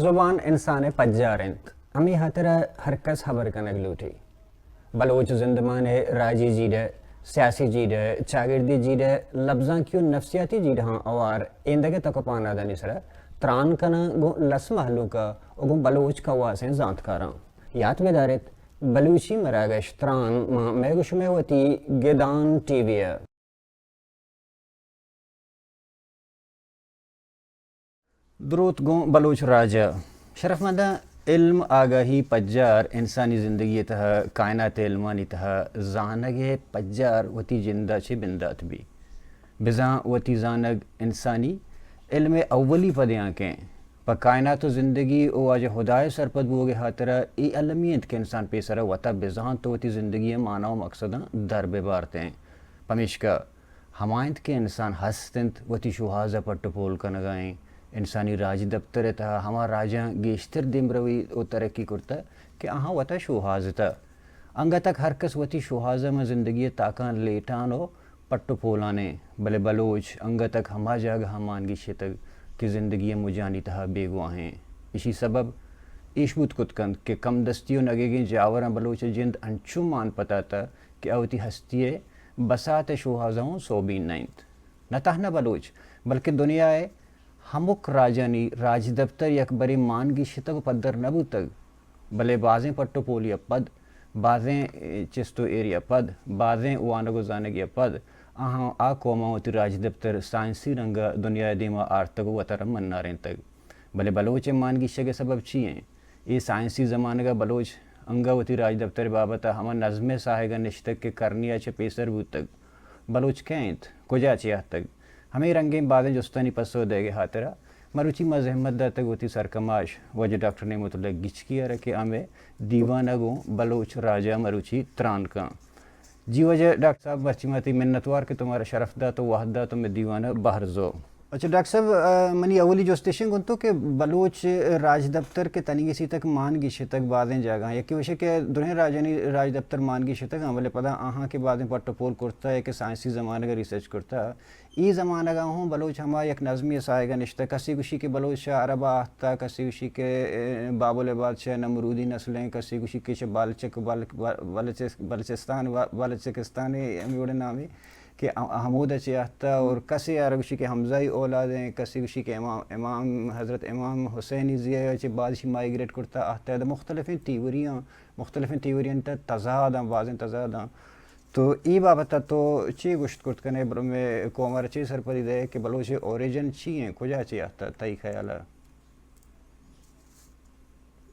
زبان انسان ءِ پجار انت، ہمے ہاترا ہر کس ہبر کنگ لوٹی۔ بلوچ زندمان ءِ راجی جیڑہ، سیاسی جیڑہ، چاگردی جیڑہ، لبزانکی و نفسیاتی جیڑہاں ہوار ایندگہ تک و پانادانی سرا تران کناں گوں لس مہلوک ءَ و گوں بلوچ کواسیں زانتکاراں۔ یات بداریت، بلوچی مراگش تران ماں مئے گوں شمئے وتی گدان ٹی وی ءَ۔ دروت گوں بلوچ راج ءَ۔ شرفمنداں، علم آگاہی پجار انسانی زندگی ءِ تہا، کائنات ءِ علمانی تہا زانگ ءِ پجار وتی جند ءَ چہ بندات بی۔ بزاں وتی زانگ انسانی علم ءِ اولی پدیانک انت۔ پہ کائنات و زندگی و واجہ ہدا ءِ سرپد بوگ ءِ ہاترا اے المی انت کہ انسان پیسرا وتا بزانت و وتی زندگی ءِ مانا و مقصداں در ببارتیں۔ پمیشکا ہما انت کہ انسان ہست انت، وتی شوہاز ءَ پٹ و پول کنگا انت۔ انسانی راجدپتر ءِ تہا ہما راجاں گیشتر دیمروی و ترقی کرتہ کہ آہاں وتا شوہاز اتہ۔ انگت ءَ ہر کس وتی شوہاز ءَ ماں زندگی ءِ تاکاں لیٹان و پٹ و پولان انت، بلے بلوچ انگت ءَ ہما جاگہاں مان گیشتگ کہ زندگی ءِ مجانی تہا بیگواہ انت۔ ایشی سبب ایش بوت کت کنت کہ کم دستی و نگیگیں جاوراں بلوچ ءِ جند انچو مان پتاتہ کہ آ وتی ہستی ءِ بسات ءِ شوہازاں اوں سوبین نہ انت۔ نہ تہنا بلوچ، بلکیں دنیا ءِ ہمک راجانی راجدپتر یک برے مان گیشتگ و پدر نہ بوتگ، بلے بازیں پٹ و پولی ءَ پد، بازیں چست و ایری ءَ پد، بازیں وانگ و زانگی ءَ پد، آہاں آ قوماں وتی راجدپتر سائنسی رنگ ءَ دنیا ءِ دیما آرتگ و وتارا منارینتگ۔ بلے بلوچ ءِ مان گیشگ ءِ سبب چی انت؟ اے سائنسی زمانگ ءَ بلوچ انگہ وتی راجدپتر ءِ بابت ءَ ہما نظم ءِ ساہگ ءَ نشتگ کہ کرنی ءَ چہ پیسر بوتگ۔ بلوچ کئے انت؟ کجا چہ آتگ؟ ہمے رنگیں بازیں جستانی پسو دئیگ ءِ ہاترا مروچی ما زحمت داتگ وتی سرکماش واجہ ڈاکٹر نعمت اللہ گچکی ءَ را کہ آ مئے دیوان ءَ گوں بلوچ راج ءَ مروچی تران کن۔ جی واجہ ڈاکٹر صاحب، مرچی ما تئی منتوار کہ تو مارا شرف دات و وہد دات و مئے دیوان ءَ بہر زو۔ اچھا ڈاکٹر صاحب، آ، منی اولی جست ایش انت گوں تو کہ بلوچ راجدپتر کہ تنیگے سی تک مان گیشتگ بازیں جاگہاں، یکے وشے کہ درہیں راجانی راجدپتر مان گیشتگ آں، بلے پدا آہاں کہ بازیں پٹ و پول کرتہ یا کہ سائنسی زمانگ ءَ ریسرچ کرتہ، اے زمانگ ءَ ہوں بلوچ ہما یک نظمی ساہگ ءَ نشتہ، کسے گوشی کہ بلوچ عرب ءَ آہتہ، کسے گوشی کہ، اے، بابل ءِ بادشاہ نمرودی نسل ایں، کسے گوشی کہ چہ بالچک، بل-، بل-، بلچس-، بلچستان، بلچکستان ءِ ہمے وڑیں نامے کہ ہ-، ہمود ءَ چہ آہتہ اور کسے آرا گوشی کہ حمزہ ءِ اولاد ایں، کسے گوشی کہ امام، امام، حضرت امام حسین ءِ ضیاء ءَ چہ بعد اشی مائیگریٹ کرتہ آہتہ۔ ادا مختلفیں تھیوریاں، مختلفیں تھیوریاں تہ تضاد آں، بازیں تضاد آں۔ تو اے بابت ءَ تو چے گوشت کرت کن ئے، بلے مئے قوم ءَ را چے سرپدی دئے کہ بلوچ ءِ اوریجن چی ایں، کجا چہ آہتہ تئی خیال ءَ؟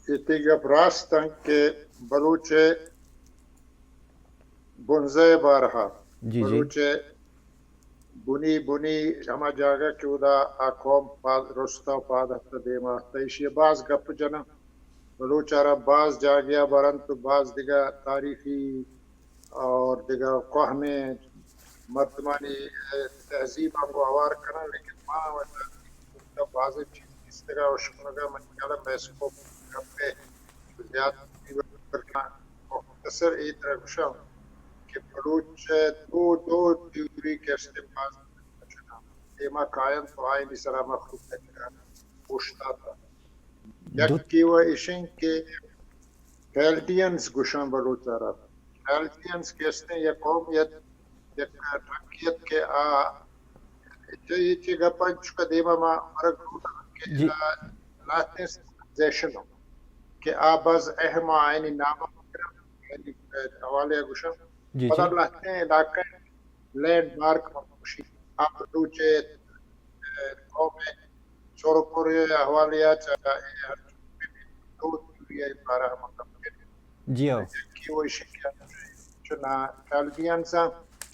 اے تئی گپ راست انت کہ بلوچ ءِ بنزہ ءِ بارہ ءَ، جی، جی۔ بلوچ ءِ بنی، بنی ہما جاگہ کہ اودا آ قوم پاد رستہ و پاد اتہ، دیم ءَ اتہ، ایشی ءَ باز گپ جناں۔ بلوچ ءَ را باز جاگہ ءَ برنت و باز دگہ تاریخی اور دگہ کوہنیں مردمانی تہذیب ءَ گوں ہوار کناں، لیکن ما وتا بازیں چیز دیستگ ءُ اشکنگ ءَ منی خیال ءَ مئے اسکوپ گپ ءِ زیات بہ بیت، بلکیں مختصر اے ترا گوشاں کہ بلوچ ءِ دو، دو تھیوری کہ است اَنت، باز دیما کاینت ءُ آیانی سرا مخلوق ءَ اوشتاتگ۔ دو یکے وَ ایش اِنت کہ کیلڈینز گوشاں بلوچ ءَ را۔ کیلڈینز کہ است اَنت یک قوم، یک، یک ٹرکے اَت کہ آ، چہ، چہ گپ ءَ چکا دیما ما ورگ لوٹاں کہ جی۔ لا-، لہتیں سیولائزیشن کہ آ باز اہم آ، آیانی نام ءَ، آیانی حوالے ءَ گوشاں۔ جی، پدا جی۔ لہتیں علاقہ لینڈ مارک من گوشی، آ بلوچ ءِ، ءِ، قوم ءِ سر ءُ پر ءِ حوالے ءَ چہ اے ہر دو تھیوری ءِ بارہ ءَ من گپ جنیں۔ جی ہو۔ یکے وَ ایش کہ چنا کیلڈینز آں،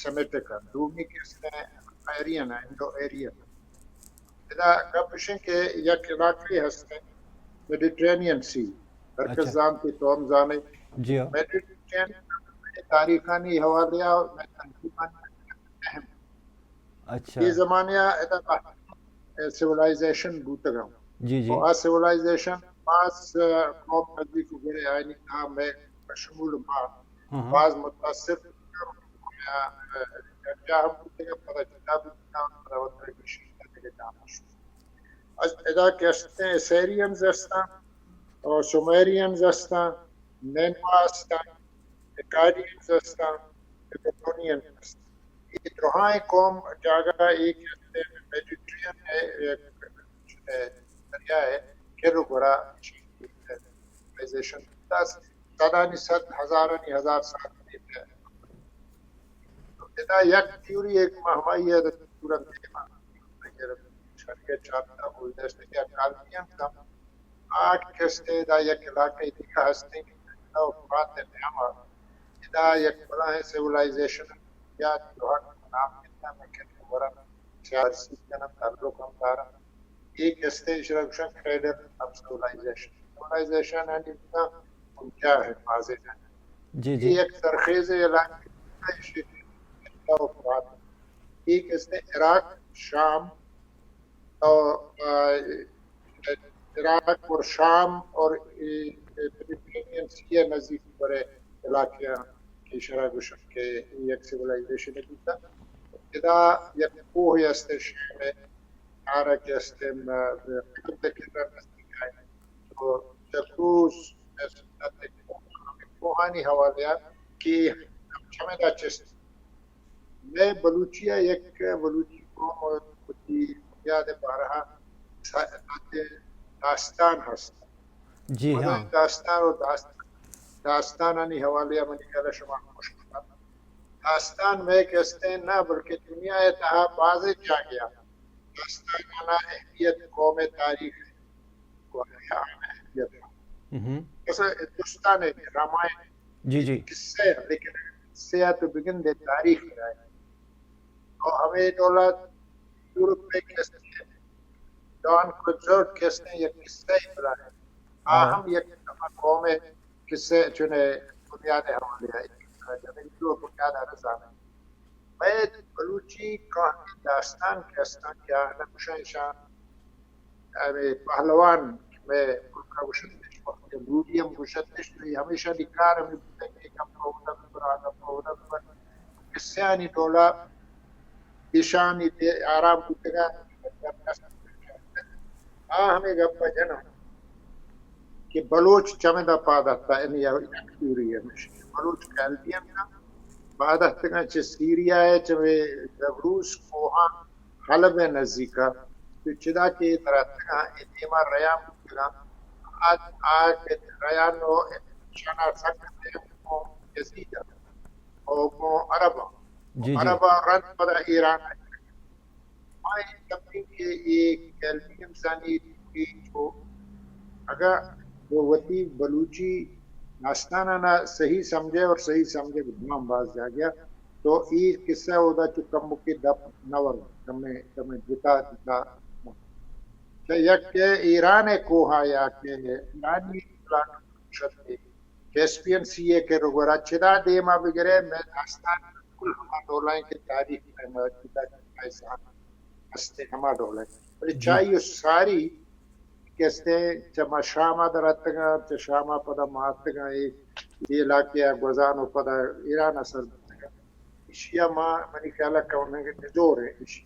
سیمیٹک آں، دومی کہ است اَنت آرین آں، انڈو آرین۔ ادا گپ ایش اِنت کہ یک علاقے ہست اِنت میڈیٹرینین سی، ہر کس اچھا۔ زانت، تو ہم زانے۔ جی ہو۔ میڈیٹرینین تاریخانی حوالے ءَ مئے تنظیمانی اہم۔ اچھا۔ اے زمانے ءَ ادا سیولائزیشن بوتگ اَنت۔ جی، جی۔ ءُ آ سیولائزیشن باز، ءَ، قوم نزیک ءُ گڑے آیانی تہا مئے بشمول ما ہاں، ہاں۔ باز متاثر بوتگ اَنت۔ ءَ، یکجاہ ہم بوتگ اَنت، پدا جدا بوتگ اَنت، پدا وترا گیشینتگ دگہ جاہ ءَ شتگ۔ ادا کہ ہستیں، اسیرینز ہستاں، اور سومیرینز ہستاں، نینوا ہستاں، اکادینز ہستاں، بیبلونینز ہستاں۔ یہ درہائیں قوم جاگہ ایک ہستیں، میڈیٹرین ہے، ایک دریا ہے، کر گورا سیولائزیشن دست سدانی سد، ہزارانی ہزار سال دیتے۔ ادا یک تھیوری، ایک مہمائی ہے، پورا دیما شریعت چاپتا بولدشت یا کالپین کم آٹھ کستے دا یک علاقہ دیگہ ہستیں کہ او پرات نیاما ادا یک بلاہیں سیولائزیشن یا دوہر نام کتنا میں کہ ورن سیاسی کنم تعلق ہم دارم۔ ایک ہستے اشرا گوشن کریڈل آف سیولائزیشن۔ سیولائزیشن یعنی بنا بنجاہ ہے، بازے جانے۔ جی، جی۔ یہ ایک سرخیز علاقہ ہے، ایک ہستے عراق، شام، اور، آ، عراق اور شام اور، اے، اے، میڈیٹرینین سی ءِ نزیک برے علاقے ہیں کہ اشرا گوشن کہ یک سیولائزیشن بوتا۔ ادا یک کوہ ہستے شام ءِ، آرا کہ ہستیں، م-، قبل کرا نزدیک آئیں۔ تو جگروس، کوہانی حوالے ءَ کہ چمدا چست۔ میں بلوچی ءَ یک بلوچی قوم وتی بنیاد بارہ داستان ہست۔ جی ہاں۔ داستان و داستان، داستانانی حوالے ءَ منی خیال ءَ شما خوش کتگ۔ داستان میں کہ ہستیں نہ، بلکہ دنیا ءِ تہا بازیں جاگہ ءَ داستانانا اہمیت قوم ءِ تاریخ ءَ گوہر ءِ اہمیت۔ ہم۔ مثلاً ہندوستان ءِ رامائن جی، جی۔ قصہ ہے، لیکن قصہ ءَ تو بگندے تاریخ ءَ ہے۔ اور ہمیں ڈولا یورپ میں کہ ہستیں، ڈان کوئکزوٹ کہ ہستیں، یک قصہ ہی بنا ہے۔ آ ہاں۔ ہم یک قوم ءِ قصہ چنے بنیاد ءِ حوالے ءَ، جنگ جو بنیاد ءَ رسانے۔ مئے بلوچی کہانی داستان کہ ہستاں کہ آ نہ گوشاں ایشاں، ہمے پہلوان مئے ملک ءَ گوشتش، وقتی لولی ہم گوشتش، تو یہ ہمیشانی کار ہمیں بوتگ کہ گپ اودا ببر، آ گپ اودا ببر۔ قصہانی ڈولا ایشانی دے آرام بوتگاں۔ آ ہمے گپ ءَ جناں کہ بلوچ چمدا پاد اتکا، یعنی یک تھیوری ہمیش کہ بلوچ کالدین ءَ پاد اتکاں چہ سیریا ءَ، چہ زبروس کوہاں حلب ءِ نزیک ءَ، تو چدا کہ اے در اتکاں، اے دیما ریان بوتگاں، آ، آ کہ ریان و شنا سک قوم یزید ءَ، او قوم عرب ءَ۔ جی، جی۔ عرب ءَ رند پدا ایران ءَ۔ ما اے گپیں کہ اے کیلویزیونزانی ٹی وی چو اگاں تو وتی بلوچی داستانانا صحیح سمجھے اور صحیح سمجھے گڑا باز جاگہ تو اے قصہ اودا چو کمکے دپ نہ ور، کمے، کمے جتا جتا۔ چہ یک کہ ایران ءِ کوہا یا کہ ایرانی پلاٹ شت کیسپین سی ءِ کر گورا چدا دیما بگرے، مئے داستان بالکل ہما ڈولائیں کہ تاریخ ءَ موجودہ کہ مئے زانگ ہستے ہما ڈولائیں۔ بلے جی۔ چائی و ساری کہ ہستے چہ ما شام ءَ در اتگاں، چہ شام ءَ پدا ما اتگاں، اے، اے علاقے ءَ گوزان و پدا ایران ءَ سر بوتگاں۔ ایشی ءَ ما، منی خیال ءَ کونگ نزور ہے ایشی۔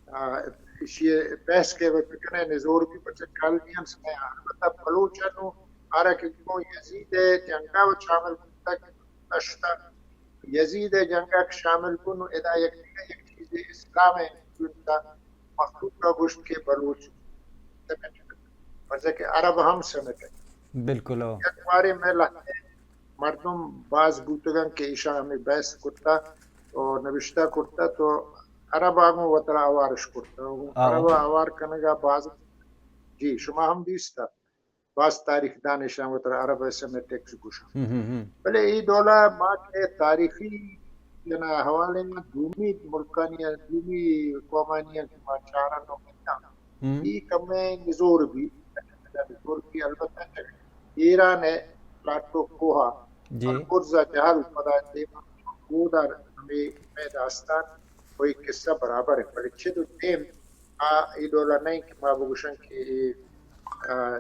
آ، ایشی ءِ بحث کہ بکنے نزور بھی پچہ کالونیلز میں، البتہ بلوچ نو آرا کہ گوں یزید ءِ جنگا و شامل بوتگ نشتہ۔ یزید ءِ جنگا کہ شامل بو نو ادا یک دگہ یک چیزے اسلام ءِ جنتا مخلوق ءَ گوشت کہ بلوچ سمیٹ، پرچہ کہ عرب ہم سمیٹ۔ بالکل، او۔ یک بارے میں لہتے مردم باز بوتگن کہ ایشاں ہمے بحث کرتا و نبشتہ کرتا تو عرب آگوں وترا آوارش کرتا۔ آ، عرب آوار کنگا باز، جی، شما ہم دیستا۔ باز تاریخ دانشاں وترا عرب سیمیٹکس گوشاں۔ ہم، ہم، ہم۔ بلے اے ڈولا ما کہ تاریخی جنا حوالے ما دومی ملکانی، دومی قومانی کہ ما چارن و ملتاں۔ ہم۔ اے کمیں نزور بھی، نزور بھی البتہ ایران ءِ پلاٹو کوہ ءَ جی۔ البرز ءَ جہل پدا دیما گودار ہمے مئے داستان و اے قصہ برابر ہے۔ بلے چد و دیم آ اے ڈولا نہیں کہ ما بگوشن کہ اے، آ،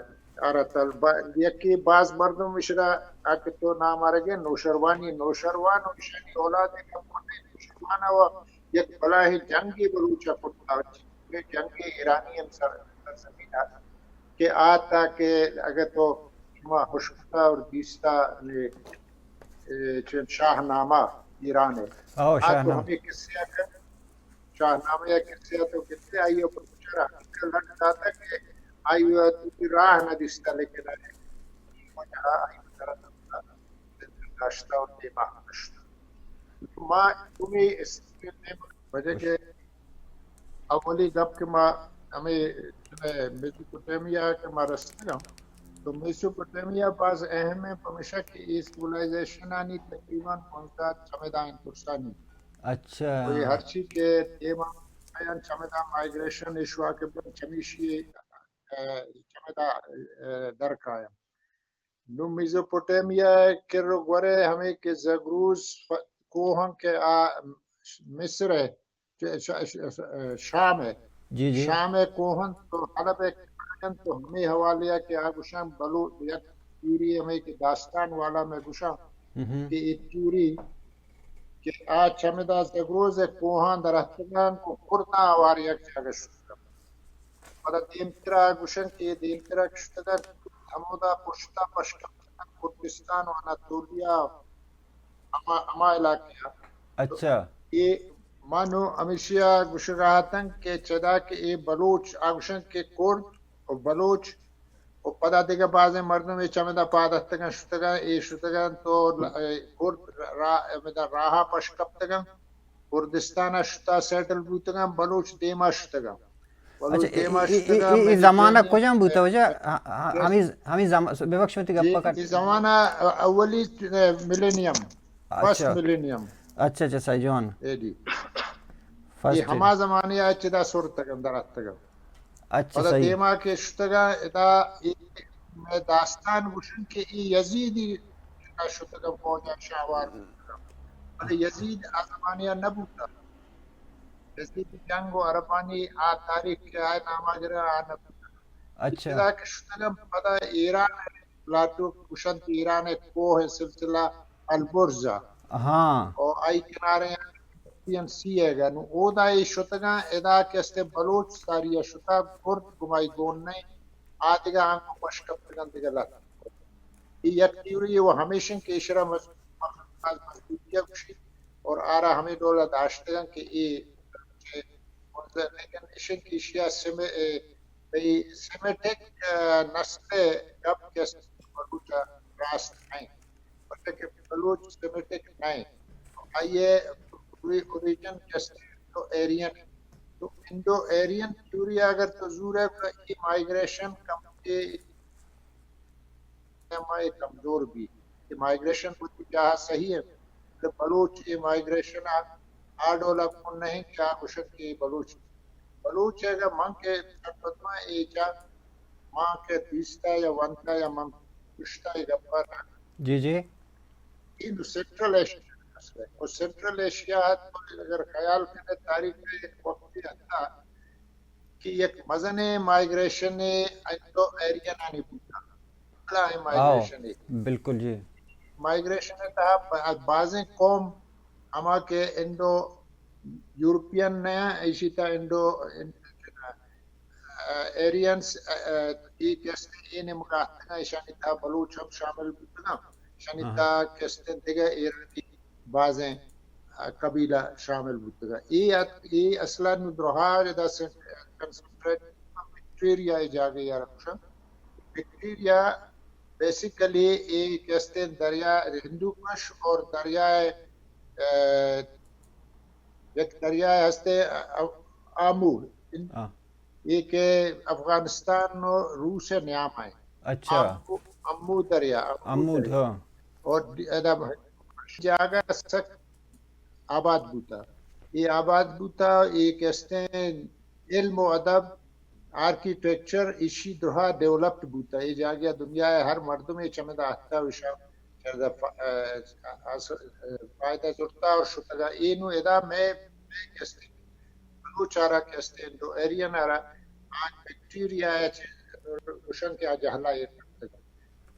آرا تل با-، یکی باز مردم اشرا آ کہ تو نام آرگے نوشروانی، نوشروان و اشانی اولاد گپ کرتے، نوشروان و یک بلاہیں جنگے بلوچا کرتا، جنگے ایرانی ہم سر، سرزمین ءَ کہ آ تا کہ اگر تو شما ہشکتا اور دیستا نے، اے، چون شاہنامہ ایران ہے۔ او، آ تو شاہنامہ۔ ہمیں قصے ءَ کر، شاہنامہ یا قصے ءَ تو کتے آئی ءَ پر چرا حقیقت لٹ داتا کہ آئی ءَ تو راہ نہ دیستا، لیکن آئی ءَ آئی ءَ داشتا اور دیما کشتا۔ ما دومی اس وجہ کہ اولی گپ کہ ما ہمیں میسوپوٹیمیا کہ ما رستگاں، تو میسوپوٹیمیا باز اہم ہے، پمیشا کہ اے سولائزیشن آنی تقریباً پونزدہ چمدان درسانی۔ اچھا۔ تو یہ ہرچی کہ دیما آیان چمدا مائگریشن ایشوا کہ بن چمیشی، اے، چمدا، اے، در کایا۔ نوں میزوپوٹیمیا ءِ کر ءُ گور ءَ ہمے کہ زگروز ف-، کوہاں کہ آ مصر ءِ، ش-، ش-، ش-، شام ءِ، جی، جی۔ شام ءِ کوہاں تو حلب ءِ کوہاں تو ہمے حوالے ءَ کہ آ گوشاں بلو یک تیوری ہمے کہ داستان والا میں گوشاں ہم۔ کہ اے تیوری کہ آ چمدا زگروز ءِ کوہاں در اتکگاں گوں کرداں آوار یک جاگہ شتگاں۔ پدا دیمترا گوشن کہ اے دیمترا کہ شتگاں، ہمودا پشتا پشکپتگاں کردستان و اناتولیا، ہما، ہما علاقہ ءَ۔ اچھا۔ اے ما نوں ہمیشیا گوشگا اتاں کہ چدا کہ اے بلوچ آ گوشن کہ کرد و بلوچ و پدا دگہ بازیں مردم اے چمدا پاد اتکگاں شتگاں، اے شتگاں تو ل-، اے کرد را-، ہمدا راہا پشکپتگاں۔ کردستان ءَ شتا سیٹل بوتگاں، بلوچ دیما شتگاں۔ بلوچ اچھا، اے، دیما اے، اے، شتگاں، اے، اے زمانہ ملیٹیرین، کجام بوتا اے، وجہ؟ ہاں، ہاں، اے، ہمیں، ہمیں زم-، ببخش، وتی گپا اے، کٹ۔ اے زمانہ اولی، اے، ملینیم، فرسٹ اچھا۔ ملینیم۔ اچھا، اچھا، سائی جوان۔ اے جی۔ فرسٹ اے ہما زمانے ءَ چدا سرتگاں، در اتکگاں۔ اچھا، پدا صحیح۔ دیما کہ شتگاں، ادا اے مئے داستان گوشن کہ اے یزیدی شتگاں فوجا شاوار بوتگاں۔ بلے یزید آ زمانیا نہ بوتا۔ یزیدی جنگ و عربانی آ تاریخ کہ آ ناما گرا آ نہ بوتا۔ اچھا۔ ابتدا کہ شتگاں پدا ایران پلاٹو گوشنت ایران ءِ کوہ سلسلہ البرز ءَ۔ ہاں۔ او آئی کنارے پی این سی ءَ گا۔ نوں اودا اے شتگاں، ادا کہ استے بلوچ ساری ءَ شتا، کرد گمائی گون نئے، آ دگہ آنکو پش کپتگاں دگہ لہتے۔ اے یک تھیوری ہے، وہ ہمیشن کہ ایشرا مض-، مضبوطی گوشی اور آرا ہمیں ڈولا داشتگاں کہ اے، لیکن ایشن کہ ایشیا سمے-، اے، بھئی سیمیٹک، آ، نسل گپ کہ است بلوچ راست نہیں، بلکہ بلوچ سیمیٹک نہیں، آئیے اوری-، اوریجن کہ است انڈو ایرین۔ تو انڈو ایرین تھیوری اگر تو زورے تو اے مائگریشن کم کے ایم آئی کمزور بی۔ اے مائگریشن وتی جاہ صحیح ہے، بلے بلوچ اے مائگریشن آ، آ ڈولا کن نہیں کہ آ گوشت کہ بلوچ، بلوچ اگر من کہ سرپد ما اے چا، ما کہ دیستا یا ونتا یا من پشتا اے گپا جی، جی۔ اے نوں سنٹرل ایشیا مسئلہ ہے۔ اور سنٹرل ایشیا تو اگر خیال کرے تاریخ میں وقتی حتا کہ یک مزنیں مائگریشن انڈو ایرینانی بوتا۔ بلاہیں آؤ، مائگریشن ہے۔ بالکل جی۔ مائگریشن ءِ تہا ب-، بازیں قوم ہما کہ انڈو یورپین نہ، ایشی تہا انڈو، ان-، ایرینز، اے کہ است اے نیمگا اتکگاں، ایشانی تہا بلوچ ہم شامل بوتگاں، ایشانی ہاں۔ تہا کہ است دگہ ایرانی بازیں، آ، قبیلہ شامل بوتگاں۔ اے ات-، اے اصلاً نوں درہا ادا سے کنسنٹریٹ بیکٹیریا ءِ جاگہ ءَ را گوشاں۔ بیکٹیریا بیسیکلی اے کہ استیں دریا ہندوکش اور دریائے، اے، یک دریائے ہستے، آ-، آمو۔ ہاں۔ اے کہ افغانستان و روس ءِ نیام ءَ۔ اچھا۔ امو، امو دریا، امو امو دریا۔ ہاں۔ اور دی-، ادا جاگہ سک آباد بوتا۔ اے آباد بوتا، اے کہ استیں علم و ادب، آرکیٹیکچر ایشی درہا ڈیولپڈ بوتا۔ اے جاگہ دنیا ءِ ہر مردمے چمدا اتکا و ایشاں چمدا ف-، ا، ا، فائدہ زرتا اور شتگا۔ اے نوں ادا مئے، مئے کہ استیں بلوچ آرا کہ استیں انڈو ایرین آرا، آ بیکٹیریا ءَ چہ گوشن کہ آ جہلا ایر کپتگ۔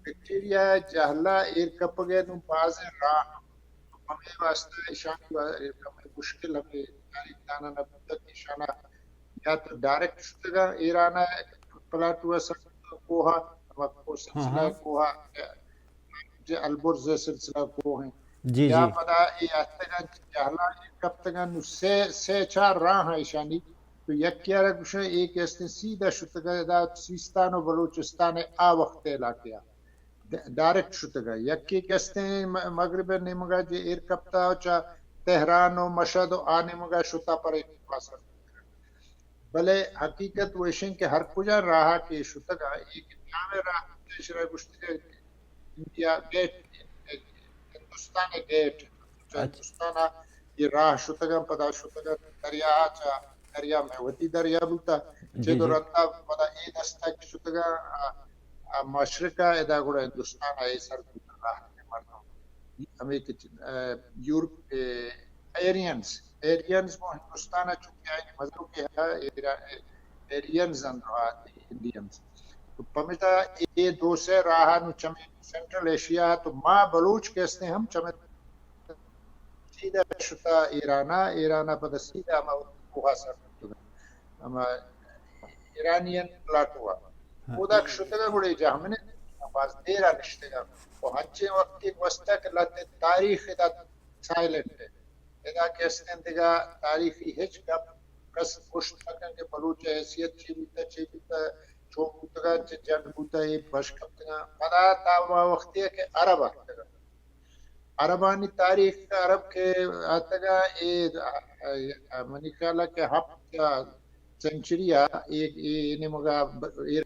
بیکٹیریا ءِ جہلا ایر کپگ ءِ نوں بازیں راہ، ہمے واسطہ ایشانی وا-، ہمے مشکل ہمے تاریخ داناں نہ بوتگ کہ ایشانا یا تو ڈائریکٹ شتگاں ایران ءَ، پلاٹو ءِ سر کوہ ءَ، ہما کوہ، ہاں، سلسلہ ہاں۔ کوہ ءَ، جی، البرز ءِ سلسلہ کوہ ایں۔ جی، یا جی۔ پدا اے اتکگاں جہلا ایر کپتگاں، نوں سے، سے چار راہ ایں ایشانی۔ تو یکے ءَ را گوشاں اے کہ استیں سیدھا شتگاں ادا سیستان و بلوچستان ءِ آ وخت ءِ علاقہ ءَ۔ ڈ-، ڈائریکٹ شتگاں۔ یکے کہ استیں م-، مغرب ءِ نیمگا جے ایر کپتا و چہ تہران و مشہد و آ نیمگا شتا پر ایک پاسر۔ بلے حقیقت وہ ایشیں کہ ہر کجا راہ کہ شتگاں، ایک جامع راہ ایشرا گوشتگا انڈیا گیٹ، ہندوستان گیٹ، اچھا۔ ہندوستان یہ راہ شتگاں، پدا شتگاں دریا چا، دریا میں وتی دریا بوتا، جی، چہ دو جی۔ رندا پدا اے دستا کہ شتگاں، آ، آ مشرقا ادا گڑا ہندوستان اے سر بوتا راہ کے مردم۔ ہمیں کہ، آ، یورپ، اے، ایرینز، ایرینز وہ ہندوستان چونکہ آئی مذہب کے ہے، ایرا-، ایرینز اندر آتے، انڈینز۔ تو پمیشا اے دو سے راہ نو چمے سینٹرل ایشیا تو ما بلوچ کہ استیں ہم چمے سیدھا شتا ایرانا، ایرانا پدا سیدھا ہما کوہا سر کتگا۔ ہما ایرانین پلاٹو آ۔ ہاں۔ اودا شتگا گڑے جہمنے باز دیرا نشتگا۔ و ہنچیں وقتی گوستا کہ لہتے تاریخ ادا سائلنٹ ہے۔ ادا کہ استیں دگہ تاریخی ہچ گپ کس گوشت مکن کہ بلوچ حیثیت چی بوتا، چی بوتا، چون بوتگا، چہ جنگ بوتا، اے بش کپتگا۔ پدا تا ہما وقتی کہ عرب آتگا۔ عربانی تاریخ، عرب کہ آتگا، اے، اے، منی خیال ہے کہ ہفت سنچری آ، اے، اے نیمگا ب-، اے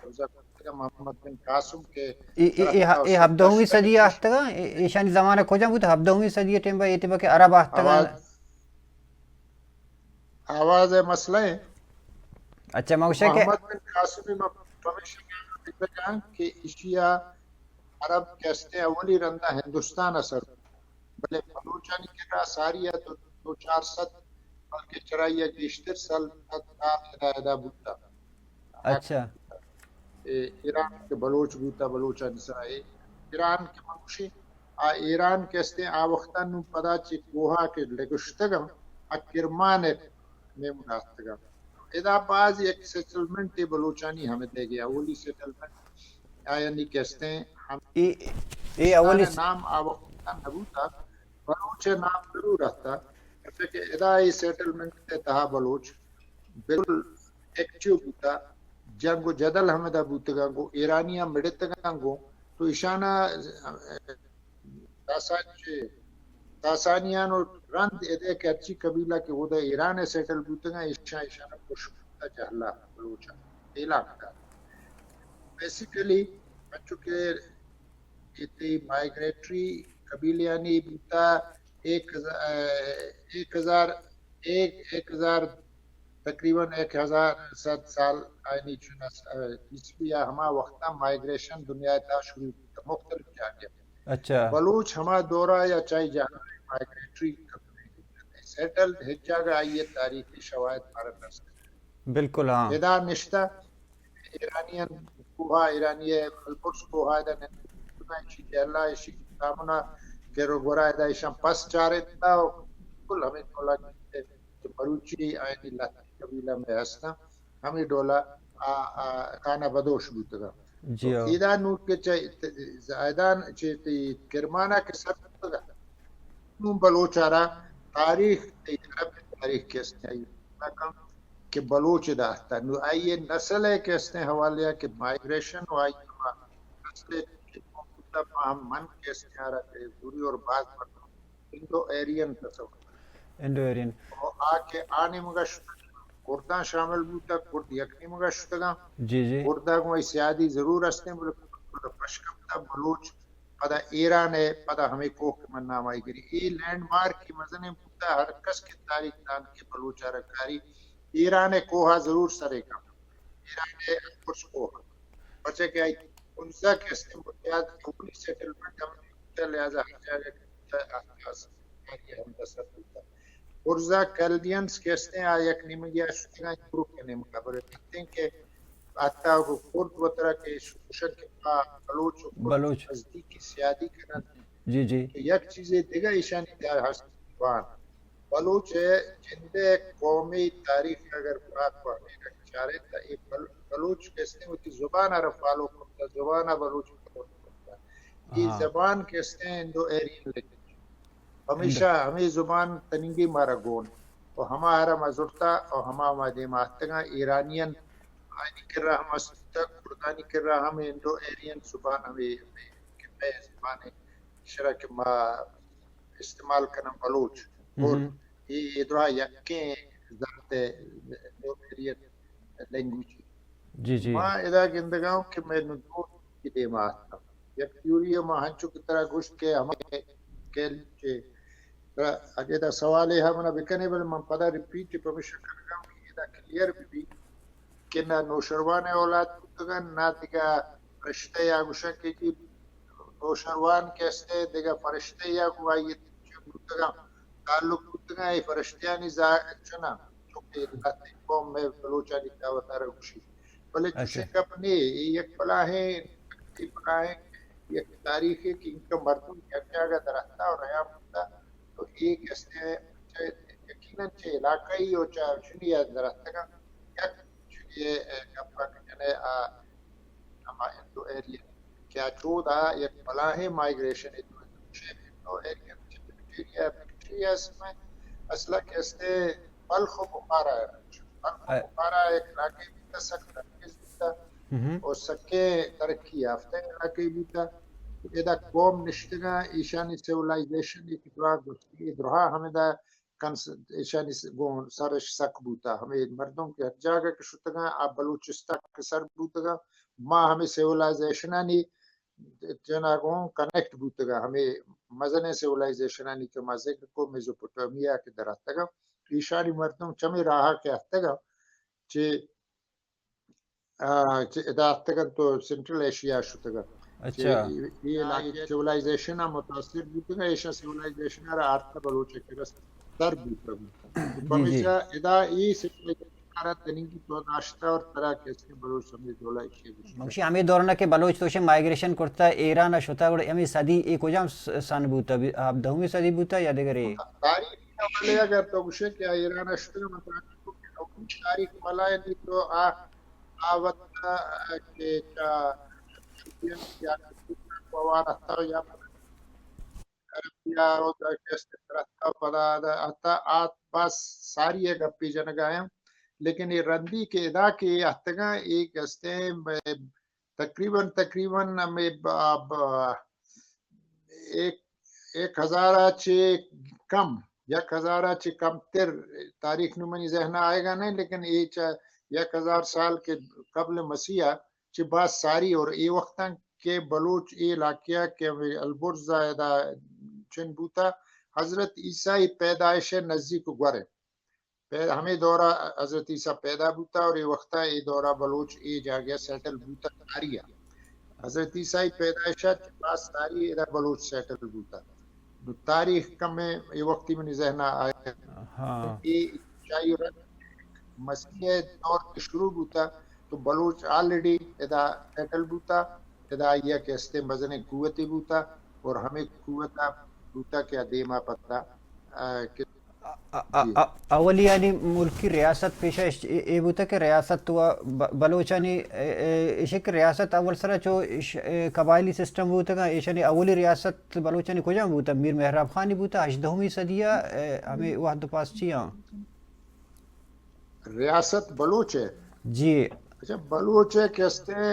قبضہ کرتگ محمد بن قاسم کہ اے، اے، اے، اے ہبدہمی صدی آتگا، اے، ایشانی زمانہ کجا بوت؟ ہبدہمی صدی ٹیم با اے تبا کہ عرب آتگا۔ آواز، آواز ءِ مسئلہ ایں۔ اچھا، ما گوشاں کہ محمد بن قاسم ما پمیشا گندگاں کہ ایشیا عرب کہ استیں اولی رندا ہندوستان ءَ سر، بلے بلوچانی کرا ساری ءَ دو، دو چار سد، بلکہ چرائی ءَ گیشتر سال، سد سال ادا، ادا بوتا۔ اچھا۔ اے ایران کہ بلوچ بوتا، بلوچانی سرا اے ایران کہ منوشی، آ ایران کہ استیں آ وقتا نوں پدا چہ کوہا کہ لگشتگم، آ کرمان ءِ نیمگا آتکگاں۔ ادا باز یک سیٹلمنٹ بلوچانی ہمے دیگے، اولی سیٹلمنٹ آیانی کہ استیں ہم-، اے، اے اولی س- نام آ وقت نہ بوتا، بلوچ نام ضرور آتا، پرچہ کہ ادا اے سیٹلمنٹ ءِ تہا بلوچ بالکل ایکٹیو بوتا، جنگ و جدل ہمدا بوتگاں گوں، ایرانیاں مڑتگاں گوں، تو ایشانا ساسان-، چے، ساسانیان و رند ادے کہ ہرچی قبیلہ کہ اودا ایران ءَ سیٹل بوتگاں، ایشاں، ایشانا پشت کتا جہلا بلوچاں اعلان کتا۔ بیسیکلی، انچو کہ اے تئی مائیگریٹری قبیلیانی بوتا، ایک ہزار، ایک ہزار، ایک، ایک ہزار، تقریباً ایک ہزار سد سال آئینی چنا، عیسوی آ ہما وقتا مائیگریشن دنیا تا شروع بوتا، مختلف جاگہ۔ اچھا۔ بلوچ ہما دورا یا چاہے جہاں مائیگریٹری سیٹلڈ ہچ جاگہ آئی تاریخی شواہد مارا دست۔ بالکل، ہاں۔ ادا نشتہ ایرانیان کوہا، ایرانی البرز کوہا ادا نشتہ، ایشی جہلا، ایشی دامنا، گرو گورا ادا ایشان پس چارتا، بالکل ہمیں ڈولا کہ مروچی آئینی لہتی قبیلہ میں ہستاں، ہمیں ڈولا آ، آ، کانا بدوش بوتگا۔ جی تو ہاں۔ ایدا نور کے چا زائدان چے تی کرمانا کے سر بوتگا۔ نوں بلوچ ءَ را تاریخ، عرب تاریخ کہ است، آئی ءَ کم کہ بلوچ داشتہ۔ نوں آئی ءِ نسل ءِ کہ است حوالے ءَ کہ مائیگریشن و آئی ءِ نسل ءِ کہ ہم من کہ است آ را کہ دوری اور بعض مردم انڈو ایرین تصور۔ Indo Aryan. اور آ کہ آ نیمگا شتگ، کرداں شامل بوتگ، کرد یک نیمگا شتگاں۔ جی، جی۔ کرد ءَ گوں آئی سیادی ضرور استیں، بلے کرد پشکپتہ بلوچ پدا ایران ءَ، پدا ہمے کوہ کہ من نام آئی گری۔ اے لینڈ مارک کہ مزنیں بوتہ، ہر کس کہ تاریخ دان کہ بلوچ ءَ را کاری، ایران ءِ کوہ ءَ ضرور سرے کن۔ ایران ءِ البرز کوہ۔ پرچہ کہ آئی کنزا کہ استیں بنیاد اولی سیٹلمنٹ ہم بوتہ، لہذا ہر جاگہ کہ بوتہ، آس پاس آئی ہم دست بوتہ۔ برزا کلدینز کہ استیں، آ یک نیمگے ءَ شتگاں یورپ ءِ نیمگ ءَ، بلے دیتیں کہ حتی اگو کرد وترا کہ گوشن کہ ما بلوچ و کرد بلوچ۔ نزدیکی سیادی کنن۔ جی، جی۔ تو یک چیزے دگہ ایشانی تہا ہست، زبان۔ بلوچ ءِ جند ءِ قومی تاریخ اگر برات کو ہمے رنگ چارے تا، اے بل-، بلوچ کہ استیں وتی زبان ءَ را فالو کرتا، زبان ءَ بلوچ فالو کرتا۔ اے ہاں۔ زبان کہ استیں انڈو ایرین لینگویج۔ پمیشا انڈو ہمے زبان تنیگی مارا گون۔ و ہما ءَ را ما زرتا و ہما ما دیما آتگاں۔ ایرانیان آیانی کرا ہم است بوتا، کردانی کرا ہم انڈو ایرین زبان ہمے، ہمے کہ مئے زبان ءِ شرا کہ ما استعمال کناں بلوچ۔ اور ہم۔ اے، اے درا یکیں ذات ءِ انڈو ایرین لینگویج۔ جی، جی۔ ما ادا گندگاں کہ مئے نوں دو تھیوری دیما آتکاں۔ یک تھیوری ءَ ما ہنچو کہ ترا گوشت کہ ہمے کہ، کہ ترا اگہ ادا سوالے ہم نہ بکنے، بلے من پدا ریپیٹ پمیشا کنگاں کہ ادا کلیئر بہ بی کہ نہ نوشروان ءِ اولاد بوتگاں، نہ دگہ فرشتہ یا گوشاں کہ جی نوشروان کہ استے دگہ فرشتہ یا گوں آئی ءَ چہ بوتگاں، تعلق بوتگاں، اے فرشتیانی زا-، چنا، چونکہ لہتیں قوم مئے بلوچانی تھا وتارا گوشی۔ بلے اچھا۔ چوشیں گپ نے، اے یک بلاہیں، اے بلاہیں یک تاریخے کہ انکا مردم یک جاگہ درہتا و ریا بوتا، تو اے کہ استے چہ، یقیناً چہ علاقائی و چہ چنی درہتگاں، یک چنی گپا کہ جنے آ ہما انڈو ایرین کہ آ چودا یک بلاہیں مائیگریشن ءِ تو انڈو ایرین چہ بیکٹیریا، بیکٹیریا اسم اصلا کہ استے بلخ و بخارا، بلخ و اے۔ بخارا یک علاقے بیتا، سک ترقی بیتا ہم۔ و سکے ترقی یافتہ علاقے بیتا۔ ادا قوم نشتگاں، ایشانی سیولائزیشن ایک دراہ گوشتی، دراہ ہمدا کنس-، ایشانی س-، گوں سرش سک بوتا۔ ہمے مردم کہ ہر جاگہ کہ شتگاں، آ بلوچستان کہ سر بوتگاں، ما ہمے سیولائزیشنانی جنا گوں کنیکٹ بوتگاں۔ ہمے مزنیں سیولائزیشنانی کہ ما ذکر کو، میزوپوٹامیا کہ در آتگاں، ایشانی مردم چمے راہا کہ آتگاں، چہ آ، چہ ادا اتکگ انت تو سنٹرل ایشیا شتگ انت۔ اچھا۔ چہ اے، اے علاقہ سیولائزیشن ءَ متاثر بوتگ انت، ایشاں سیولائزیشن ءَ را آرتہ بلوچ ءَ کرا سر بوتگ انت۔ جی، جی۔ پمیشا ادا اے سیولائزیشن ءَ را تنیگی تو داشتہ اور ترا کیسے بلوچ سمجھ دولا ایشی گوشتہ۔ مگشی ہمے دوران کہ بلوچ توشے مائیگریشن کرتہ ایران ءَ شتہ، گڑا ہمے صدی اے کجام س-، سن بوتہ؟ ہبدہمی صدی بوتہ یا دگرے؟ تاریخ حوالے اگر تو گوشے کہ ایران ءَ شتگ، من ترا گوشت کہ نوکیں تاریخ والا یعنی تو آ، آ وقت کہ چا یا وارثہ یا عربیا روزہ کہ است رہتا پدا حتی آت بس ساری گپی جنگا ہیں، لیکن یہ رندی کہ ادا کہ اتگاں ایک استیں تقریباً، تقریباً ہمے ب-، ب-، ایک، ایک ہزار ءَ چہ کم، یک ہزار ءَ چہ کم تر تاریخ نوں منی ذہن ءَ آئیگا نہیں، لیکن اے چہ یک ہزار سال کے قبل مسیح ءَ چہ باز ساری اور اے وقتاں کہ بلوچ اے علاقہ کہ ہمے البرز ءَ ادا چن بوتا، حضرت عیسیٰ ءِ پیدائش ءِ نزیک گور انت۔ پید-، ہمے دورا حضرت عیسیٰ پیدا بوتا اور اے وقتا اے دورا بلوچ اے جاگہ سیٹل بوتا ساری ءَ۔ حضرت عیسیٰ ءِ پیدائش ءَ چہ باز ساری ادا بلوچ سیٹل بوتا۔ نو تاریخ کمیں اے وقتی منی ذہن ءَ آئے۔ ہاں۔ اے چائی رد مسیح ءِ دور کہ شروع بوتا تو بلوچ آلریڈی ادا سیٹل بوتا، ادا آئی ءَ کہ استیں مزنیں قوتے بوتا اور ہمے قوت ءَ بوتا کہ آ دیما پدا، آ، کہ ا-، ا-، ا-، جی۔ ا-، اولی یعنی ملکی ریاست پیشہ اش-، اے، اے بوتہ کہ ریاست و ب-، بلوچانی، اے، اے، اشی کہ ریاست اول سرا چو اش-، اے، قبائلی سسٹم بوتگا، ایشانی اولی ریاست بلوچانی کجام بوتہ؟ میر محراب خانی بوتہ، ہژدہمی صدی ءَ، اے، ہمے وہد پاس چیاں؟ ریاست بلوچ ءِ؟ جی۔ اچھا، بلوچ ءِ کہ استیں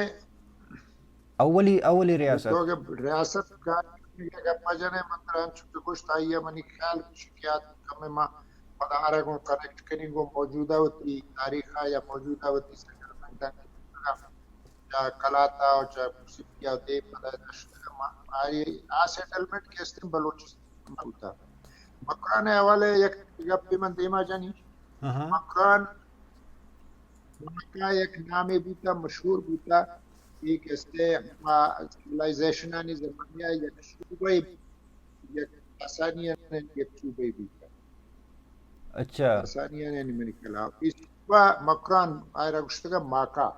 اولی، اولی ریاست۔ تو اگہ ریاست کا گپا جنے من ترا انچو کہ گوشت آئی ءَ منی خیال گوشی کہ آ کمے ما پدا آرا گوں کنیکٹ کنی گوں موجودہ وتی تاریخ ءَ یا موجودہ وتی سیٹلمنٹ ءَ یا کلات ءَ چہ سپی ءَ دے پدا دشت ما آئی آ سیٹلمنٹ کہ استیں بلوچستان بوتا۔ مکران ءِ حوالے یک گپے من دیما جنی۔ ہاں ہاں۔ مکران مکہ یک نامے بوتا، مشہور بوتا، اے کہ استے ہما سیولائزیشنانی زمانہ ءَ یک صوبہ، یک ساسانیانی یک صوبہ بوتا۔ اچھا۔ ساسانیانی منی کلام۔ اے صوبہ مکران آئرا گوشتگا ماکا۔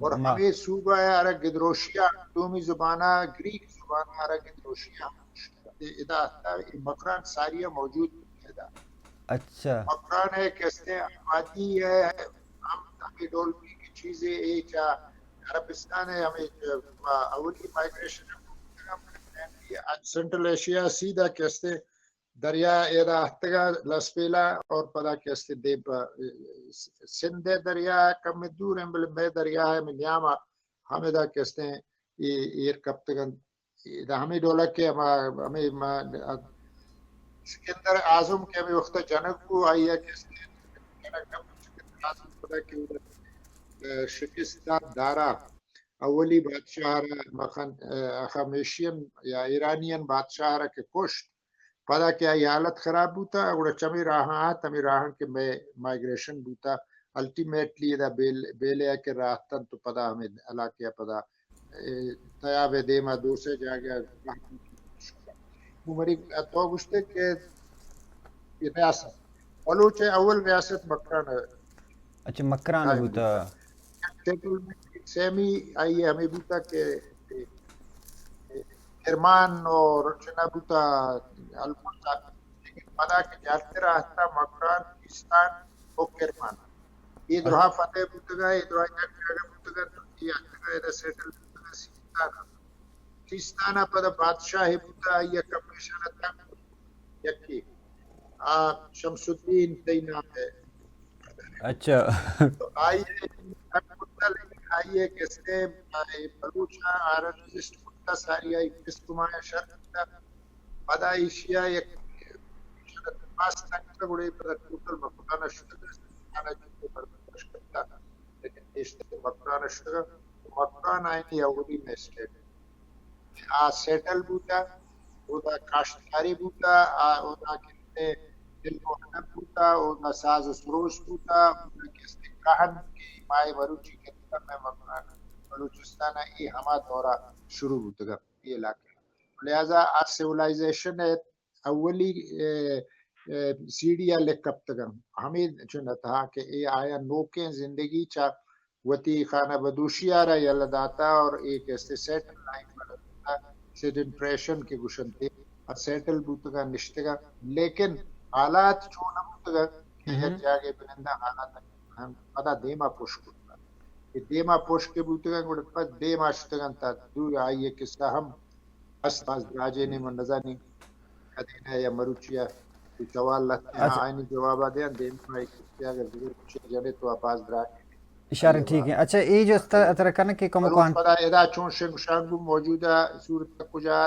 اور ما- ہمے صوبہ ءَ آرا گدروشیا، دومی زبانہ، گریک زبانہ آرا گدروشیا ہم گوشتگا۔ ادا تا اے مکران ساری ءَ موجود بوتگ ادا۔ اچھا۔ مکران ءِ کہ استے آبادی ءِ ہم ہمے ڈول بی کہ چیزے اے چا عربستان ءَ ہمے اولی مائیگریشن سینٹرل ایشیا سیدھا کہ استے دریا ادا اتکگ لسپیلا اور پدا کہ استے دیم پہ سندھ ءِ دریا کم دور ہیں، بلے مئے دریا ءِ نیام ءَ ہمدا کہ استے اے ایر کپتگ انت۔ ادا ہمے ڈولا کہ ہما، ہمے ما، سکندر اعظم کہ ہمے وقت جنگ بو، آئی ءَ کہ استے جنگ نہ بو، سکندر اعظم پدا کہ اودا، اے، شکست دات دارا، اولی بادشاہ را مخن، اے، اخمیشین یا ایرانین بادشاہ را کہ کشت، پدا کہ آئی حالت خراب بوتا، گڑا چمی راہاں آت، ہمے راہاں کہ مئے مائیگریشن بوتا، الٹیمیٹلی ادا بیل، بیلے ءَ کہ راہ تن تو پدا ہمے علاقے ءَ پدا، اے، تیاب ءِ دیما دو سے جاگہ ءَ راہ بوت۔ عمری تو گوشتے کہ اے ریاست، بلوچ ءِ اول ریاست مکران ءَ۔ اچھا، مکران ءَ بوتا۔ سیٹلمنٹ سیمی آئی ءَ ہمے بوتا کہ کرمان اور چنا بوتا البرز ءَ، لیکن پدا کہ جہلتر آہتا مکران، سیستان و کرمان، اے دراہ فتح بوتگا، اے دراہ یک جاگہ بوتگا، تو اے آتکا ادا سیٹل بوتگا سیستان ءَ۔ سیستان ءَ پدا بادشاہے بوتا، آئی ءَ کمیشن ءَ تک یکے، آ، شمس الدین تئی نام ءَ۔ اچھا۔ تو آئی ءَ تک کتا، لیکن آئی ءَ کسے، آ، بلوچ ءَ آ رجسٹ کتا، ساری آئی کس کمایا شر کتا۔ پدا ایشیا یک پاس تک گڑے پدا ٹوٹل مکران ءَ شتگ، سیستان ءَ چکے برداشت کرتا، لیکن پیشتر مکران ءَ شتگ۔ مکران آئینی اولی میسٹیٹ آ سیٹل بوتا، اودا کاشتکاری بوتا، آ، اودا کستے علم و ادب بوتا، اودا ساز و سروش بوتا، اودا کستے کہن کہ مائے مروچی کتنا میں مکران بلوچستان ءَ اے ہما دورہ شروع بوتگا اے علاقہ۔ لہذا آ سیولائزیشن ءِ اولی، اے، اے، سیڑھی ءَ لک کپتگاں۔ ہمے چن ءَ تہا کہ اے آیاں نوکیں زندگی چہ وتی خانہ بدوشی ءَ را یلہ داتا اور اے کہ استے سیٹل لائف ءَ را داتا، سیڈنٹریشن کہ گوشنتے، آ سیٹل بوتگاں، نشتگاں، لیکن حالات چو نہ بوتگاں کہ یک جاگے بننداں، حالات ہم پدا دیما پش کتگاں۔ کہ دیما پش کہ بوتگاں، گڑا پد دیما شتگاں تا دور آئی ءِ قصہ ہم است، باز دراجیں، من نزانیں کدی نہ یا مروچی ءَ تو سوال لہتے ہاں، اچھا۔ آئینی جواب ءَ دیاں، دیم ءَ اگر ضرور کچھ جنے تو آ باز دراج۔ شر، ٹھیک ہے۔ اچھا، اے جو است-، ترا کن کہ کمکان پدا ادا چون شنگ شانگ بو موجودہ صورت کجا،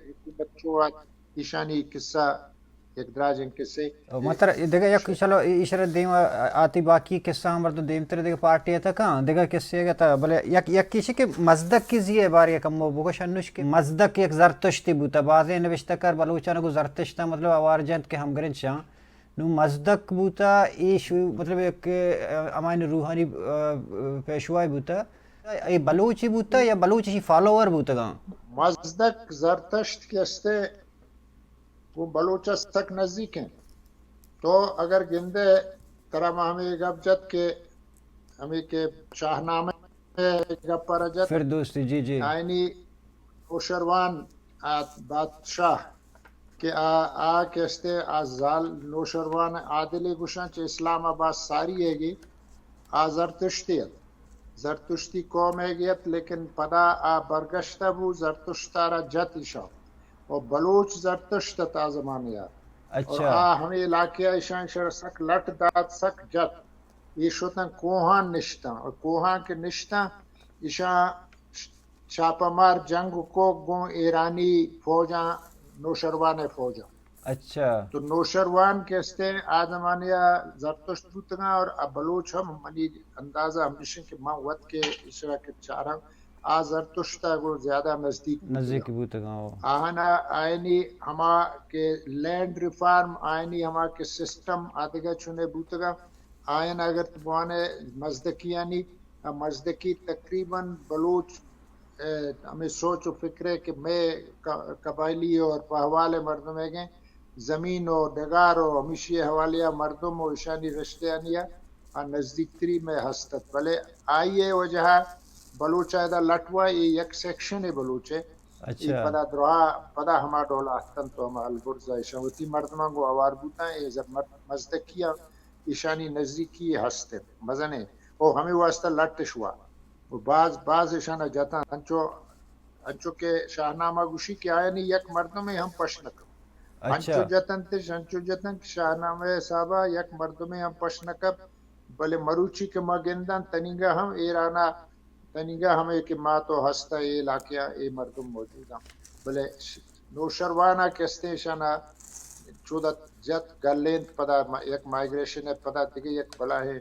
حکومت چو آت، ایشانی قصہ یک دراجیں قصے۔ او، متر دگہ یک، چلو، ایشرا دیم آتی، باقی قصہ ہم مردم دیمتر دگہ پارٹی ءَ تکاں، دگہ قصے گتا، بلے یک، یک کیشی کہ مزدک کی زی ءِ بارے کمو بگوش انوش کہ مزدک یک زرتشتی بوتا، بازیں نوشتہ کار بلوچان گو زرتشتا مطلب آوار جنت کہ ہمگرنچاں۔ نو مزدک بوتا، اے شو، مطلب یک، ا، ہمائن روحانی، ا، پیشوائی بوتا۔ اے بلوچی بوتا یا بلوچی فالوور بوتگاں؟ مزدک زرتشت کہ استے، گوں بلوچ ءَ سک نزیک انت۔ تو اگر گندے، ترا ما ہمے گپ جت کہ ہمے کہ شاہنامہ ءِ گپ ءَ را جت، فردوسی، جی، جی۔ آئینی نوشروان ءِ بادشاہ کہ آ، آ کہ استے آ زال نوشروان عادلے گوشاں، چہ اسلام آباد ساری ءَ گی آ زرتشتی ات، زرتشتی قوم ءَ گی ات، لیکن پدا آ برگشتہ بو، زرتشت ءَ را جت ایشاں۔ و بلوچ زرتشت ات آ زمانے ءَ۔ اچھا۔ اور آ ہمے علاقے ءَ ایشاں، ایشاں سک لٹ دات، سک جت۔ اے شتاں کوہاں نشتاں، اور کوہاں کہ نشتاں، ایشاں چھاپہ مار جنگ کو گوں ایرانی فوجاں، نوشروان ءِ فوجاں۔ اچھا۔ تو نوشروان کہ استے آ زمانے ءَ زرتشت بوتگاں اور آ بلوچ ہم، منی اندازہ ہمیش انت کہ من وت کہ اشرا کہ چاراں، آ زرتشت ءَ گوں زیادہ نزدیک بوتگاں۔ نزدیک بوتگاں، او۔ آہاں آئینی ہما کہ لینڈ ریفارم، آئینی ہما کہ سسٹم آ دگہ چنے بوتگاں، آیان اگر تو بوانے مزدکیانی، آ مزدکی تقریباً بلوچ، اے، ہمیں سوچ و فکرے کہ میں ق-، قبائلی اور پہوال مردم ہے گئے، زمین و ڈگار و ہمیشی حوالے مردم و اشانی رشتیانی آ نزدیک تری میں ہستت۔ بلے آئیے وجہ بلوچ ادا لٹوا اے یک سیکشن بلوچ ہے۔ اچھا۔ اے پدا درہا، پدا ہما ڈولا ہستن تو ہما البرز ایشاں وتی مردماں گو آوار بوتاں، اے زب-، مزدکیاں ایشانی نزیکی ہست انت، مزنیں، او ہمے واسطہ لٹ اش وا۔ و باز، باز ایشانا جتاں، انچو، انچو کہ شاہنامہ گوشی کہ آیانی یک مردمے ہم پش نہ کپت۔ اچھا۔ انچو جتنتش، انچو جتن کہ شاہنامہ حسابا یک مردمے ہم پش نہ کپت، بلے مروچی کہ ما گنداں، تنیگا ہم ایرانا، تنیگا ہمے کہ ما تو ہستاں، اے علاقہ اے مردم موجود ہیں۔ بلے ش-، نوشروانا کہ استیں، ایشانا چودا جت گلینت، پدا ما-، یک مائیگریشن ہے، پدا دگہ یک بلاہیں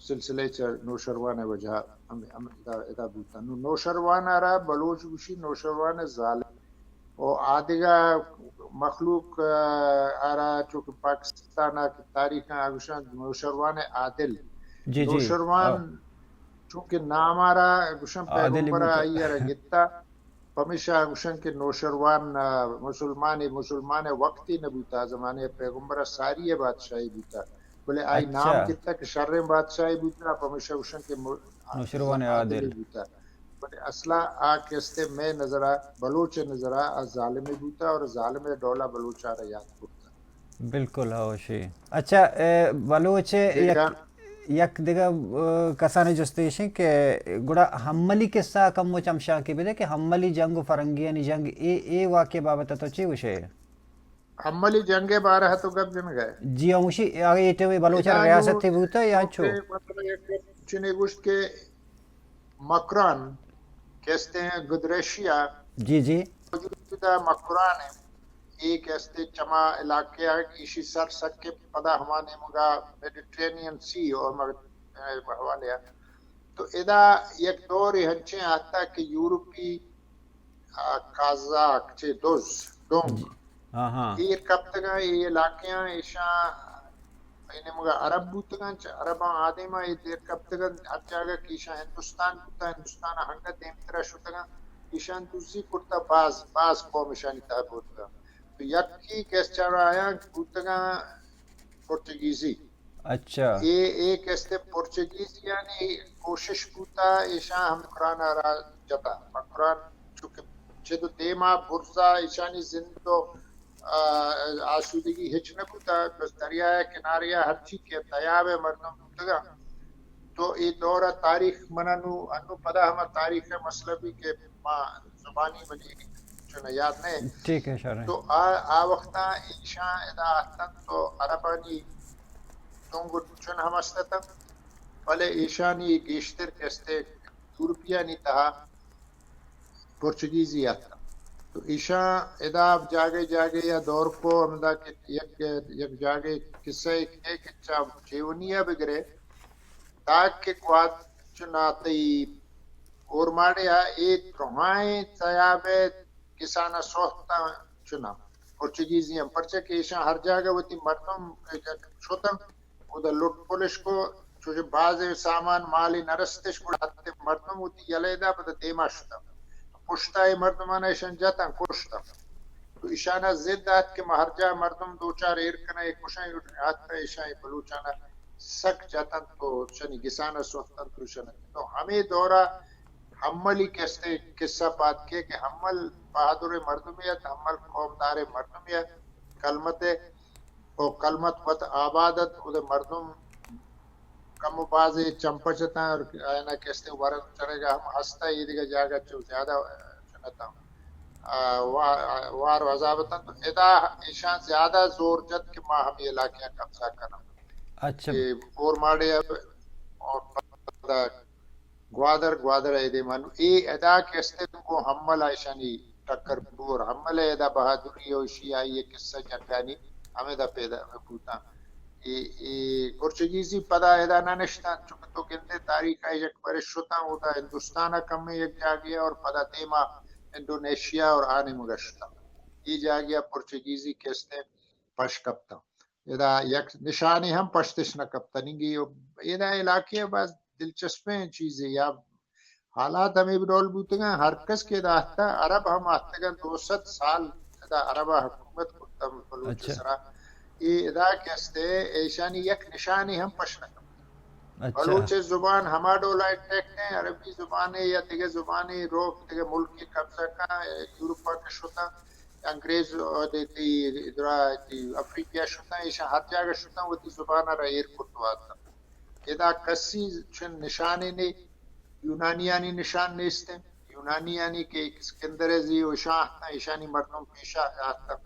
سلسلے چہ نوشروان ء وجہ ہم، ہم ادا، ادا بوتاں۔ نو نوشروان ء را بلوچ گوشی نوشروان ظالم۔ و آدگہ مخلوق، آ، آرا چونکہ پاکستان ء تاریخ ء گوشاں نوشروان عادل۔ جی، جی۔ نوشروان آ۔ چونکہ نام آرا گوشاں عادل پیغمبر بوتا۔ آئی ء را گتا۔ پمیشا گوشن کہ نوشروان، آ، مسلمانے، مسلمان ء وقتی نہ بوتا، زمانے پیغمبر ء ساری ء بادشاہی بوتا، بلے آئی نام اچھا۔ گتا کہ شریں بادشاہی بوتا، پمیشا گوشن کہ م-، نوشروان عادل۔ عادل بوتا۔ بلے اصلا آ کہ استے مئے نظرا، بلوچ نظرا آ ظالمے بوتا اور ظالمے ڈولا بلوچ آرا یاد کرتا۔ بالکل ہوشی۔ اچھا، اے، بلوچ یک، یک دگہ، اے، کسانی جست ایش انت کہ گڑا ہملی قصہ کمو چمشانکے بدے کہ ہملی جنگ و فرنگیانی جنگ، اے، اے واقعہ بابت تو چی گوشے؟ ہملی جنگ ء بارہ تو گپ جنگ ء۔ جی ہاں، گوشی اگہ اے ٹائم بلوچ ریاست بوتا یا چو؟ مطلب یک چنے گوشت کہ مکران کہ استیں گدریشیا۔ جی، جی۔ موجودہ مکران ہیں، اے کہ استے چما علاقے ہیں، ایشی سر سکے پدا ہما نیمگا میڈیٹرینین سی اور مگ-، اے، حوالے ہیں۔ تو ادا یک دور ہنچیں آتا کہ یورپی، آ، قزاق چے دز، ڈونگ، ہاں، ہاں۔ ایر کپتگاں، اے علاقیاں ایشاں اے نیمگا عرب بوتگاں، چہ عرباں آدیما اے دیر کپتگاں، ہر جاگہ کہ ایشاں ہندوستان بوتا، ہندوستان ء ہنگا دیمترا شتگاں، ایشاں دزی کرتا، باز، باز قوم ایشانی تہا بوتگاں۔ تو یکی کہ چارا آیاں بوتگاں پرتگیزی۔ اچھا۔ اے، اے کہ استے پرتگیزیانی کوشش بوتا، ایشاں ہم مکران ء را جتا۔ مکران چونکہ چد و دیما برزا ایشانی زند و، آ، آسودگی ہچ نہ بوتا، بس دریائے کنارے ء ہرچی کہ تیاب ء مردم بوتگاں۔ تو اے دور ء تاریخ منا نو، انو پدا ہما تاریخ ء مسئلہ بھی کہ ما زبانی منی چون یاد نہ انت۔ ٹھیک ہے، شر ہے۔ تو آ، آ وقتا ایشاں ادا آتن تو عربانی تنگ و چن ہم است اتنت، بلے ایشانی گیشتر کہ استے یورپیانی تہا پرچگیزی اتنت۔ تو ایشاں ادا جاگے جاگے یا دور کو ہمدا کہ یک، یک جاگے قصہ ایک ہے کہ چا چیونیا بگرے، تاکہ گوات چنا تئی اورماڑے آ اے درہائیں تیاب ء کسان ء سوہتاں چنا پرچگیزی ہم، پرچہ کہ ایشاں ہر جاگہ وتی مردم شتن، اودا لٹ پلش کو، چوشہ بازیں سامان مالے نرستش، گڑا ہتے مردم وتی یلہ ادا پدا دیما شتن۔ پشتا اے مردمانا ایشاں جتن، کشتن۔ تو ایشانا ضد آت کہ ما ہر جا مردم دوچار ایر کناں، اے کشاں، آت ایشاں اے بلوچانا سک جتن تو شنی گسانا سوہتن تو شنی۔ تو ہمے دورا ہملی کستے قصہ پاد کے کہ ہمل بہادر مردمے ات، ہمل قومدار مردمے ات، کلمت او کلمت وت آباد ات، اودے مردم کم و بازے چمپچ اتاں اور آیانا کستے ورگ چرگا ہم ہستا، اے دگہ جاگہ چو زیادہ چنتاں۔ آ، وا-، وار و عذاب اتاں۔ تو ادا ایشاں زیادہ زور جت کہ ما ہمے علاقیاں قبضہ کناں۔ اچھا۔ کہ اورماڑے اب اور پدا گوادر، گوادر ء دیم انو اے ادا کہ استیں گوں ہمل ء ایشانی ٹکر بور، ہمل ء ادا بہادری و ایشی آئی ء قصہ جنگانی ہمدا پیدا بوتاں۔ اے، اے پرچگیزی پدا ادا نہ نشتاں، چونکہ تو گندے تاریخ ء یک برے شتاں، اودا ہندوستان ء کمیں یک جاگے اور پدا دیما انڈونیشیا اور آ نیمگا شتاں۔ اے جاگے ء پرچگیزی کہ استیں پش کپتاں۔ ادا یک نشانے ہم پشتش نہ کپتنگی۔ ادا علاقے ء باز دلچسپیں چیزے یا حالات ہمے ڈول بوتگاں، ہر کس کہ ادا آتکا، عرب ہم آتکگاں، دو سد سال ادا عرب ء حکومت کرتا بلوچ اچھا۔ سرا۔ اے ادا کہ استے ایشانی یک نشانے ہم پش نہ کپتگ۔ اچھا۔ بلوچ زبان ہما ڈولا انٹیکٹ ہیں، عربی زبانے یا دگہ زبانے روک دگہ ملکی قبضہ کاں، یورپا کہ شتاں، انگریز، ء، دے تئی درا تئی افریقہ شتاں، ایشاں ہر جاگہ شتاں، وتی زبان ء را ایر کرت و آتاں۔ ادا کسی چن نشانے نے، یونانیانی نشان نیستیں۔ یونانیانی کہ اسکندر زی و ایشاں آتاں، ایشانی مردم پیشا آتاں۔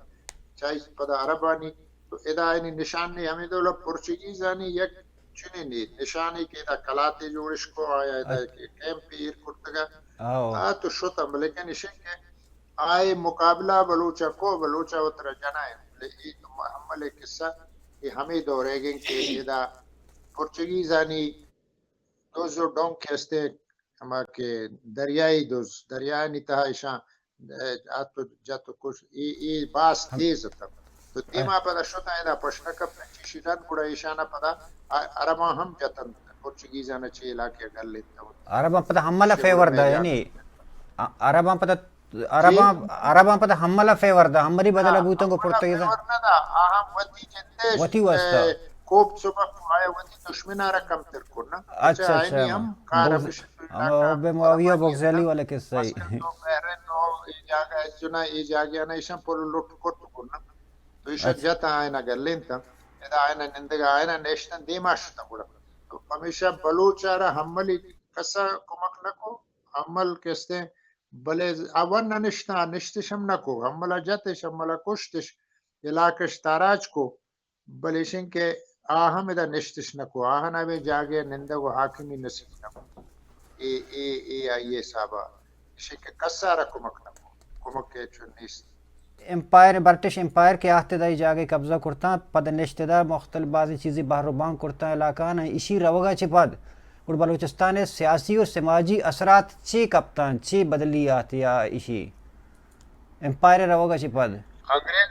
چاہیز پدا عربانی، تو ادا آیانی نشان نے۔ ہمیں دولا پرچگیزانی یک چنین نشانے کہ ادا کلاتے جوڑش کو، آیا ادا اچ- کہ کیمپ ایر کرتگا۔ آؤ۔ آ تو شتاں، لیکن اشیں کہ آئے مقابلہ بلوچا کو، بلوچا وترا جنائیں۔ بلے اے تو حمل قصہ، اے ہمیں دورے گیں کہ ادا پرچگیزانی دز و ڈونک ہستے، ہما کہ دریائی دز، دریانی تہا ایشاں، ء، ات و جت و کش، اے، اے باز تیز اتاں۔ تو دیما پدا شتاں ادا پشت نہ کپتاں، چیشی رند گڑا ایشانا پدا ع-، عرباں ہم جتنت، پرچگیزانا چے علاقے گل انت۔ عرباں پدا حملہ فیور دا، یعنی ع-، عرباں پدا، عرباں، عرباں پدا حملہ فیور دا، حملی بدلہ بوتن کو پرتگیزاں۔ فیور نہ دا، آہاں وتی جندے وتی واسطہ۔ ء، کوپ سبق آیا وتی دشمنارا کمتر کرنا۔ اچھا، اچھا، آئینی ہم کار بغض-، ہمیشہ ہم حب معاویہ بغض علی والا قصہ ہی۔ مسکن تو، بحرین تو، اے جاگہ، اے جنا، اے جاگہ نا ایشاں پل لٹ کرت کرنا۔ تو ایشاں اچھا۔ جت آئینا گلینتا۔ ادا آئینا نندگا آئینا نیشتن دیما شتا گڑا۔ تو ہمیشہ بلوچارا حملی کسا کمک نہ کو، حمل کستے، بلے اول نہ نشتا، نشتش ہم نہ کو، حملہ جتش، حملہ کشتش، علاقش تاراج کو۔ بلے ایشیں کہ آ ہم ادا نشتش نہ کو، آہانا بے جاگہ نندگ و حاکمی نصیب نہ کو۔ اے، اے، اے آئی حسابا ایشیں کہ کسارا کمک نہ کو، کمک کے چون نیست۔ امپائر، برٹش امپائر کہ آہت ادا ای جاگہ قبضہ کرتاں، پد نشت ادا مختلف بازیں چیزی بہر و بانگ کرتاں علاقہ آناں، ایشی روگا چہ پد گڑا بلوچستان سیاسی و سماجی اثرات چے کپتاں، چے بدلی آت یا ایشی امپائر روگا چہ پد؟ انگریز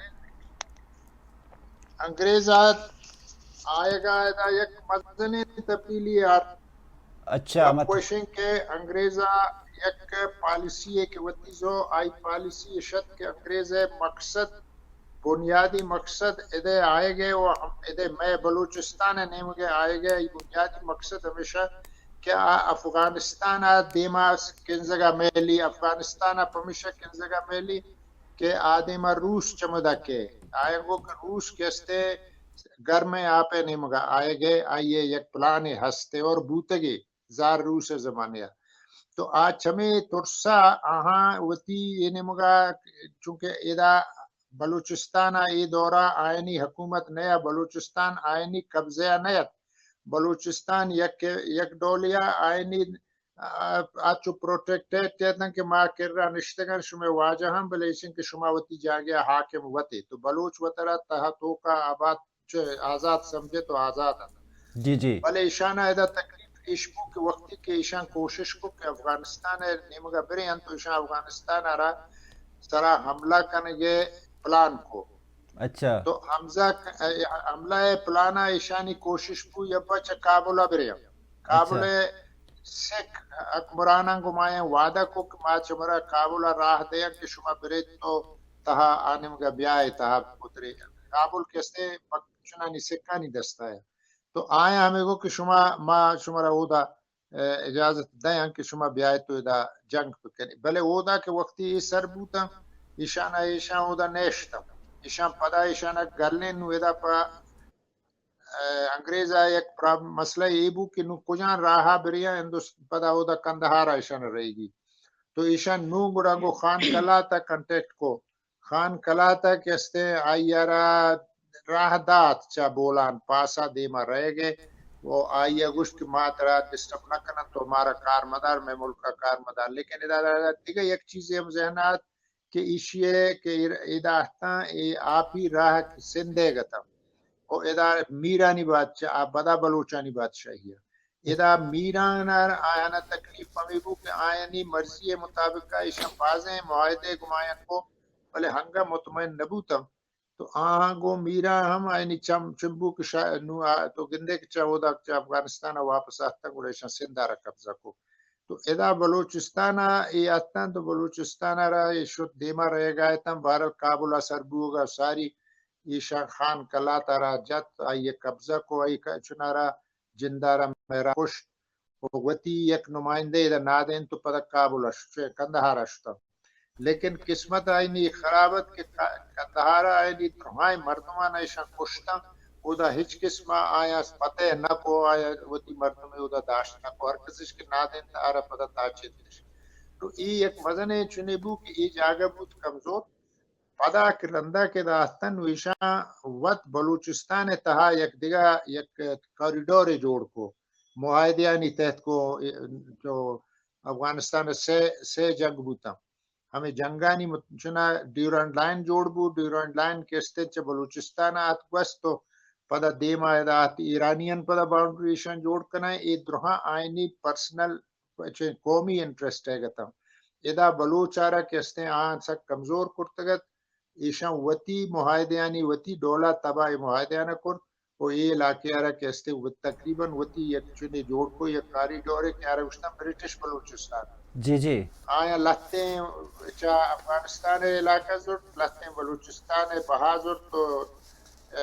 انگریز ء آیگ ء ادا یک مزنیں تبدیلی آت۔ اچھا، گپ مت- گوشیں کہ انگریز ء یک پالیسی ء کہ وتی زو آئی پالیسی اش ات کہ انگریز ء مقصد، بنیادی مقصد ادے آیگ ء و ہم ادے مئے بلوچستان ء نیمگ ء آیگ ء ای بنیادی مقصد ہمیشہ کہ آ افغانستان ء دیما کنزگ ء میلی، افغانستان ء پمیشہ کنزگ ء میلی کہ آ دیما روس چمدا کئے۔ آیاں گو کہ روس کہ استے گرمیں آپ ء نیمگا آیگ ء آئی ء یک پلانے ہستے اور بوتگے زار روس ء زمانے ء۔ تو آ چمے ترسا آہاں وتی اے نیمگا، چونکہ ادا بلوچستان ء اے دورا آیانی حکومت نیا، بلوچستان آیانی قبضہ ء نیت۔ بلوچستان یک، یک ڈولیا آیانی آ، آ چو پروٹیکٹیڈ کہتن کہ ما کرا نشتگن شمئے واجہ ہم، بلے ایشن کہ شما وتی جاگہ حاکم وتے۔ تو بلوچ وترا تہا توکا آباد چہ آزاد سمجھے تو آزاد انت۔ جی، جی۔ بلے ایشانا ادا تکلیف ایش بو کہ وقتی کہ ایشان کوشش کو کہ افغانستان نیمگا برے انت تو ایشان افغانستان را سرا حملہ کنگے پلان کو۔ اچھا۔ تو حمزہ ک-، حملہ ء پلان ء ایشانی کوشش بو یا پہ چہ کابل ء برے۔ کابل اچھا۔ ء سکھ حکمراناں گمایاں وعدہ کو کہ ما چمرا کابل ء راہ دیاں کہ شما برے تو تہا آنمگا بیائے تہا پترے۔ کابل کسے مک-، چنانی سکھانی دستا ہے۔ تو آیا ہمیں گو کہ شما، ما شمرا اودا ء اجازت دیاں کہ شما بیائے تو ادا جنگ بکنی۔ بلے اودا کہ وقتی اے سر بوتاں، ایشانا ایشاں اودا نیشتاں۔ ایشاں پدا ایشانا گلیں نو ادا پہ، ء، انگریزا یک پراب-، مسئلہ اے بو کہ نو کجان راہا بریاں ہندوست-، پدا اودا کندہارا ایشانا رہیگی۔ تو ایشاں نو گڑا گو خان کلاتا کنٹیکٹ کو۔ خان کلات ء کہ استیں آئی ء را راہ دات چہ بولان پاس ء دیم ء رہگ ء و آئی ء گوشت کہ ما ترا ڈسٹرب نہ کناں، تو مارا کار مدار، مئے ملک ء کار مدار۔ لیکن ادا دگہ یک چیزے ہم ذہن ء ات کہ ایشی ء کہ ادا اتاں اے آپی راہ کہ سندھ ء گتاں و ادا میرانی بادشاہ، آ پدا بلوچانی بادشاہی ء۔ ادا میران ء آیان ء تکلیف ہمے بو کہ آیانی مرضی ء مطابق ء ایشاں بازیں معاہدے گمایان کو، بلے ہنگا مطمئن نہ بوتاں۔ تو آہاں گوں میران ہم آیانی چم چنبو کہ شا-، نوں آ تو گندے کہ چہ اودا چہ افغانستان ء واپس آتکاں گڑا ایشاں سندھ ء را قبضہ کو۔ تو ادا بلوچستان ء اے اتاں تو بلوچستان ء را اے شت دیما رہگا اتاں، بہرحال کابل ء سر بوگا ساری ایشاں خان کلات ء را جت، آئی ء قبضہ کو، آئی ء چنارا جندارا مہرا کشت و وتی یک نمائندہ ادا نادینت و پدا کابل ء شت، کندہار ء شتاں۔ لیکن قسمت آئینی خراب ات کہ کا-، قندھار آئینی درہائیں مردمان ایشان کشتاں، اودا ہچ قسم آیا پتہ نہ کو، آیا وتی مردم اودا داشت نہ کو، ہر کسش کہ نادینت آرا پدا تاچینتش۔ تو ای یک مزنیں چنے بو کہ ای جاگہ بوت کمزور۔ پدا کہ رندا کہ داستن و ایشاں وت بلوچستان تہا یک دگہ یک کوریڈور جوڑ کو، معاہدیانی تحت کو، جو افغانستان سے، سے جنگ بوتاں۔ ہمیں جنگانی مت-، چنا ڈیورنڈ لائن جوڑ بو، ڈیورنڈ لائن کہ استے چہ بلوچستان آت گوست و پدا دیما ادا آت ایرانیان پدا باؤنڈری ایشان جوڑ کنائیں، اے درہاں آئینی پرسنل چہ قومی انٹرسٹ ء گتاں۔ ادا بلوچ آرا کہ استیں آہاں سک کمزور کرتگت، ایشاں وتی معاہدیانی وتی ڈولا تباہ معاہدیانا کرت و اے علاقے آرا کہ استیں و تقریباً وتی یک چنے جوڑ کو یک کاریڈورے کہ آرا گوشتاں برٹش بلوچستان۔ جی، جی۔ آیاں لہتیں چہ افغانستان ء علاقہ زرت، لہتیں بلوچستان ء بہا زرت و، ء،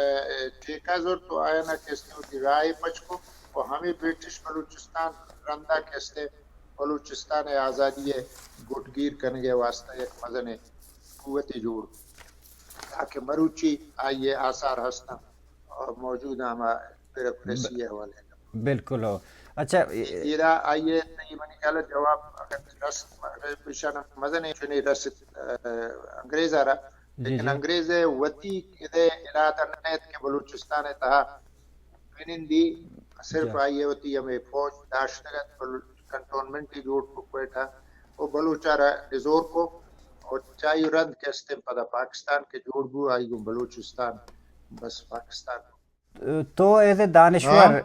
ٹھیکہ زرت و آیانا کہ استیں وتی راہ پچ کو و ہمیں برٹش بلوچستان رندا کہ استیں بلوچستان ء آزادی ء گٹگیر کنگ ء واستہ یک مزنیں قوتے جوڑ، تاکہ مروچی آئی ء آثار ہستاں اور موجود ہما بیوروکریسی ء حوالے۔ بالکل ہو۔ اچھا، اے-، ایرا آئی ء تئی منی خیال ء جواب اگر رست، اگر ایشان مزنیں چنے رست، ا، انگریز آرا، جی، لیکن جی۔ انگریز ء وتی ادے ارادہ نہ ات کہ بلوچستان ء تہا بنندی، صرف جی۔ آئی ء وتی ہمیں فوج داشتگ ات، بل-، کنٹونمنٹ جوڑ کو کوئٹہ و بلوچ آرا نزور کو و چائی رند کہ استیں پدا پاکستان کہ جوڑ بو، آئی گوں بلوچستان بس پاکستان۔ تو ایز اے دانشور، ہاں۔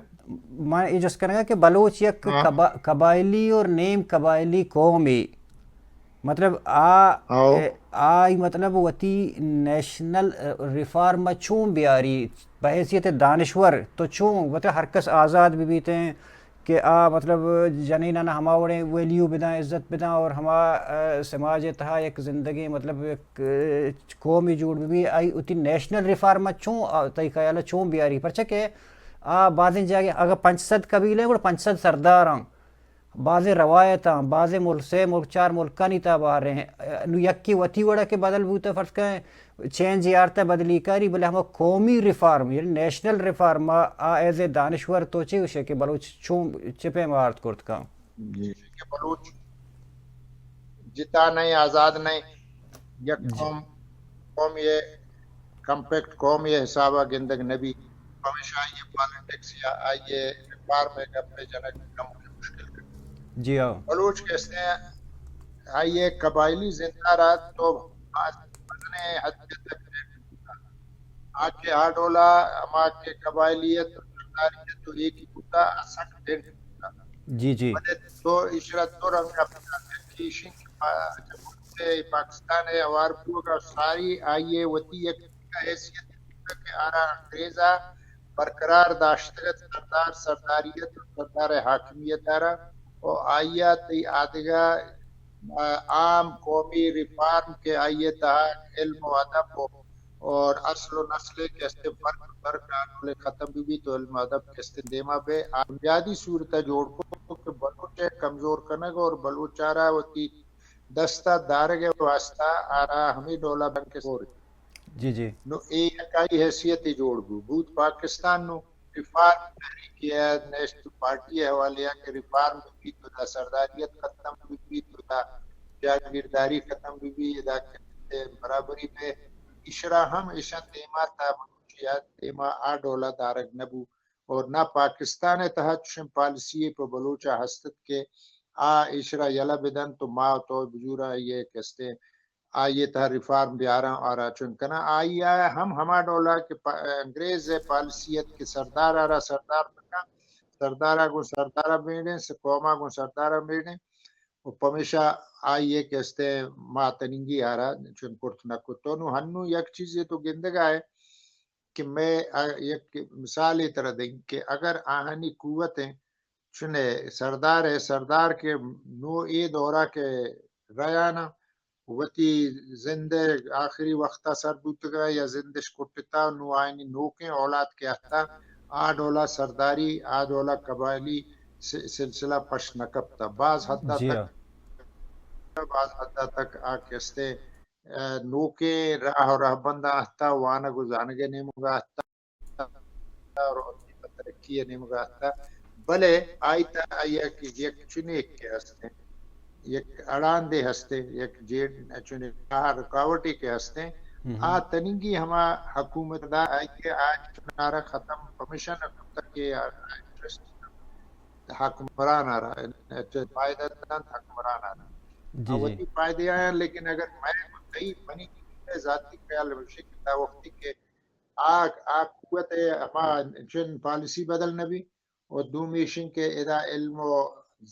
من اے جست کنگا کہ بلوچ یک ہاں۔ قبا-، قبائلی اور نیم قبائلی قومے۔ مطلب آ، آؤ۔ آ، آئی مطلب وتی نیشنل ریفارم چون بیاری؟ بحیثیت دانشور تو چون، مطلب ہر کس آزاد بہ بیتیں، کہ آ مطلب جنینان ہما وڑیں ویلیو بداں، عزت بداں اور ہما، آ، سماج ء تہا یک زندگی مطلب یک، آ، قومی جوڑ بہ بی، آئی وتی نیشنل ریفارم ء چون، آ، تئی خیال ء چون بیاری؟ پرچہ کہ آ بازیں جاگہ اگہ پنچ سد قبیلے گڑا پنچ سد سرداراں، بازیں روایتاں، بازیں ملک، سے ملک، چار ملکانی تہا باریں، نو یکی وتی وڑا کہ بدل بوتا فرض کن چینج یارتہ بدلی کاری، بلے ہما قومی ریفارم، یعنی نیشنل ریفارم ء آ ایز اے دانشور تو چے گوشے کہ بلوچ چون چے پیم آرت کرت کن؟ جی۔ کہ بلوچ جتا نہیں، آزاد نہیں، یک جی۔ قوم، قوم یہ کمپیکٹ قوم یہ حساب ء گندگ نبی، ہمیشہ آئی پالیٹکس یا آئی ریفارم ء گپ ء جنگ کم مشکل کن۔ جی ہاں۔ بلوچ کہتے ہیں، آئی قبائلی زندہ رات تو آج مزنیں حد تک آ کہ آ ڈولا ہما کہ قبائلیت و سرداریت و ایکی بوتا، آ سک ڈنڈ بوتا۔ جی، جی۔ بلے تو ایشرا دو رنگ ء بچار کن کہ ایشی کہ پا-، پاکستان ء ہوار بوگ ء ساری آئی ء وتی یک حیثیت بوتا کہ آرا انگریز ء برقرار داشتگ ات، سردار سرداریت و سردار حاکمیت ء را و آئی ء تئی آدگہ، آ، عام قومی ریفارم کہ آئی ء تہا علم و ادب و اور اصل و نسل ء کہ استیں فرق فرق آنولے ختم بہ بیت و علم و ادب کہ استیں دیما بہ آ بنیادی صورت ء جوڑ کو کہ بلوچ ء کمزور کنگ اور بلوچ آرا وتی دست ء دارگ ء واسطہ آرا ہمے ڈولا بنک سور۔ جی، جی۔ نو اے یک آئی حیثیت جوڑ بو، بوت پاکستان نو ریفارم تحریک یا نیشنل پارٹی ء حوالے ء کہ ریفارم بہ بیت تو دا سرداریت ختم بہ بیت تو دا جاگیرداری ختم بہ بیت، ادا کہ برابری بہ ایشرا ہم ایشاں دیما تا مروچی ء دیما آ ڈولا دارگ نہ بو اور نہ پاکستان ء تہا چشیں پالیسی پہ بلوچ ء ہست ات کہ آ ایشرا یلہ بدنت تو ما تو بجوراں یہ کستیں آئی ء تہا ریفارم بیاراں آرا چون کناں۔ آئی ء ہم ہما ڈولا کہ پا-، انگریز ء پالیسی ات کہ سردار آرا سردار بکن، سردار ء گوں سردار ء بیڑیں، سے قوم ء گوں سردار ء بیڑیں۔ و پمیشا آئی ء کہ استیں ما تننگی آرا چون کرت نہ کت۔ تو نو ہنو یک چیزے تو گندگا ہے کہ میں، آ، یک مثالے ترا دیں کہ اگر آہانی قوت ہیں، چنے سردار ء سردار کہ نو اے دورا کہ ریانا وتی زند ء آخری وخت ء سر بوتگ ء یا زندش کٹتا، نو آئینی نوکیں اولاد کہ اتاں، آ ڈولا سرداری، آ ڈولا قبائلی س-، سلسلہ پش نہ کپتا۔ باز حد جی تک ہاں۔ باز حد تک آ کہ استیں، اه، نوکیں راہ و رہبنداں اتکا، وانگ و زانگ ء نیمگا اتکا اور ترقی ء نیمگا اتکا، بلے آئی تا آئی ء کہ یک چنیک کہ ہستیں، یک اڑاندے ہستیں، یک جیڑ چنیں راہ رکاوٹے کہ ہستیں، آ تنیگی ہما حکومت دا آئی ء آ چنارا ختم پمیشن کتگ کہ آ انٹرسٹ حکمران ء را، فائدہ دنت حکمران ء را۔ آ وتی فائدہ آیاں، لیکن اگر مئے تئی منی ذاتی خیال ہمیشی کہ تا وقتی کہ آ، آ قوت ء ہما چن پالیسی بدل نہ بی و دومی ایشن کہ ادا علم و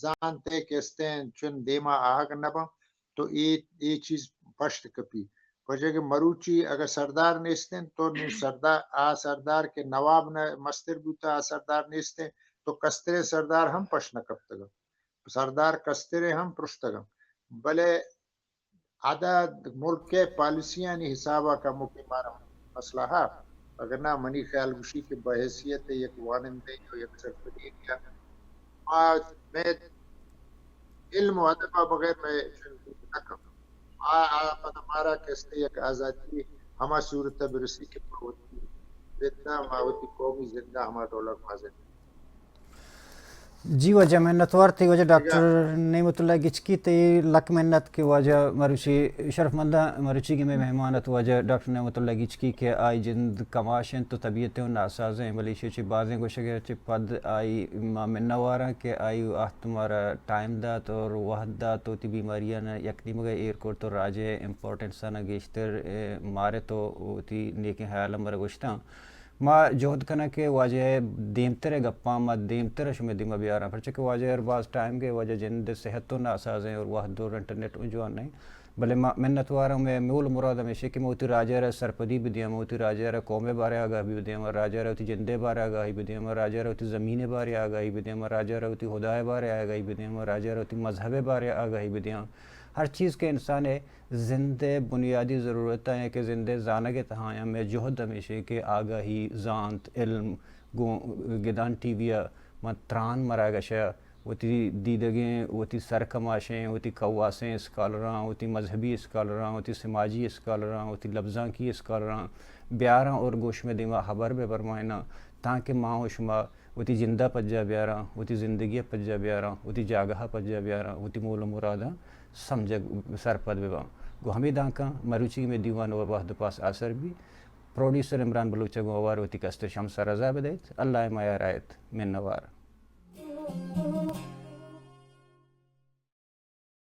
زانت ء کہ استیں چن دیما آہگ نہ باں تو اے، اے چیز پشت کپی۔ پرچا کہ مروچی اگہ سردار نیستیں تو نوں سردار، آ سردار کہ نواب نہ مستر بوتا، آ سردار نیستیں تو کستریں سردار ہم پشت نہ کپتگ۔ سردار کستریں ہم پرشتگ انت، بلے ادا ملک ء پالیسیانی حساب ء کموکیں مارا مسئلہ ہا، اگر نہ منی خیال گوشی کہ بحیثیت یک وانندہ و یک سرپدی ء ما مئے علم و ادب ء بغیر مئے چن نہ کن۔ ما آ پدا مارا کستے یک آزادی ہما صورت ء برسی کہ ما وتی زندہ، ما وتی قومی زندہ ہما ڈول ء گوازینیں۔ جی واجہ، منتوار تئی واجہ ڈاکٹر نعمت اللہ گچکی، تئی لک منت کہ واجہ مروچی شرف منداں مروچی کہ مئے مہمان ات واجہ ڈاکٹر نعمت اللہ گچکی کہ آئی جند کماش انت تو طبیعت ہوں ناساز ہیں، بلے ایشی چہ بازیں گوشگ ء چہ پد آئی ما منواراں کہ آئی وقت مارا ٹائم دات اور وہد دات، وتی بیماریاں یک نیمگا ایر کرت و راجے امپورٹنس آناں گیشتر، اے، مارت و وتی نیکیں حیالاں مارا گوشتاں۔ ما جہد کناں کہ واجہ ء دیمتر ء گپاں ما دیمتر ء شمئے دیما بیاراں، پرچا کہ واجہ ء باز ٹائم گئے، واجہ جند ء صحت و ناساز ہیں اور وہد دور انٹرنیٹ اوں جوان نہیں۔ بلے ما منتواراں، مئے مول مراد ہمیشہ کہ ما وتی راجہ ء را سرپدی بدیاں، ما وتی راجہ ء را قوم ء بارے آگاہی بدیاں، ما راجہ ء را وتی جند ء بارے آگاہی بدیاں، ما راجہ ء را وتی زمین ء بارے آگاہی بدیاں، ما راجہ ء را وتی خدا ء بارے آگاہی بدیاں، ما راجہ ء را وتی مذہب ء بارے آگاہی بدیاں۔ ہر چیز کہ انسان ء زند ء بنیادی ضرورت ء کہ زند ء زانگ ء تہا آیاں، مئے جہد ہمیشیں کہ آگاہی، زانت، علم گوں گدان ٹی وی ء من تران مراگش ء وتی دیدگیں، وتی سرکماشیں، وتی کواسیں اسکالراں، وتی مذہبی اسکالراں، وتی سماجی اسکالراں، وتی لبزانکی اسکالراں بیاراں اور گوں شمئے دیما ہبر بہ برمائیناں، تانکہ ما و شما وتی جندا پجا بیاراں، وتی زندگی ء پجا بیاراں، وتی جاگہ ء پجا بیاراں، وتی مول و مراداں سمجھگ سرپد بہ باں۔ گوں ہمے دانکاں مروچی مئے دیوان و وہد پاس آسر بی۔ پروڈیوسر عمران بلوچ ء گوں ہوار وتی کستر شمس ء رضا بدئیت۔ اللہ ء میار آیت۔ منوار۔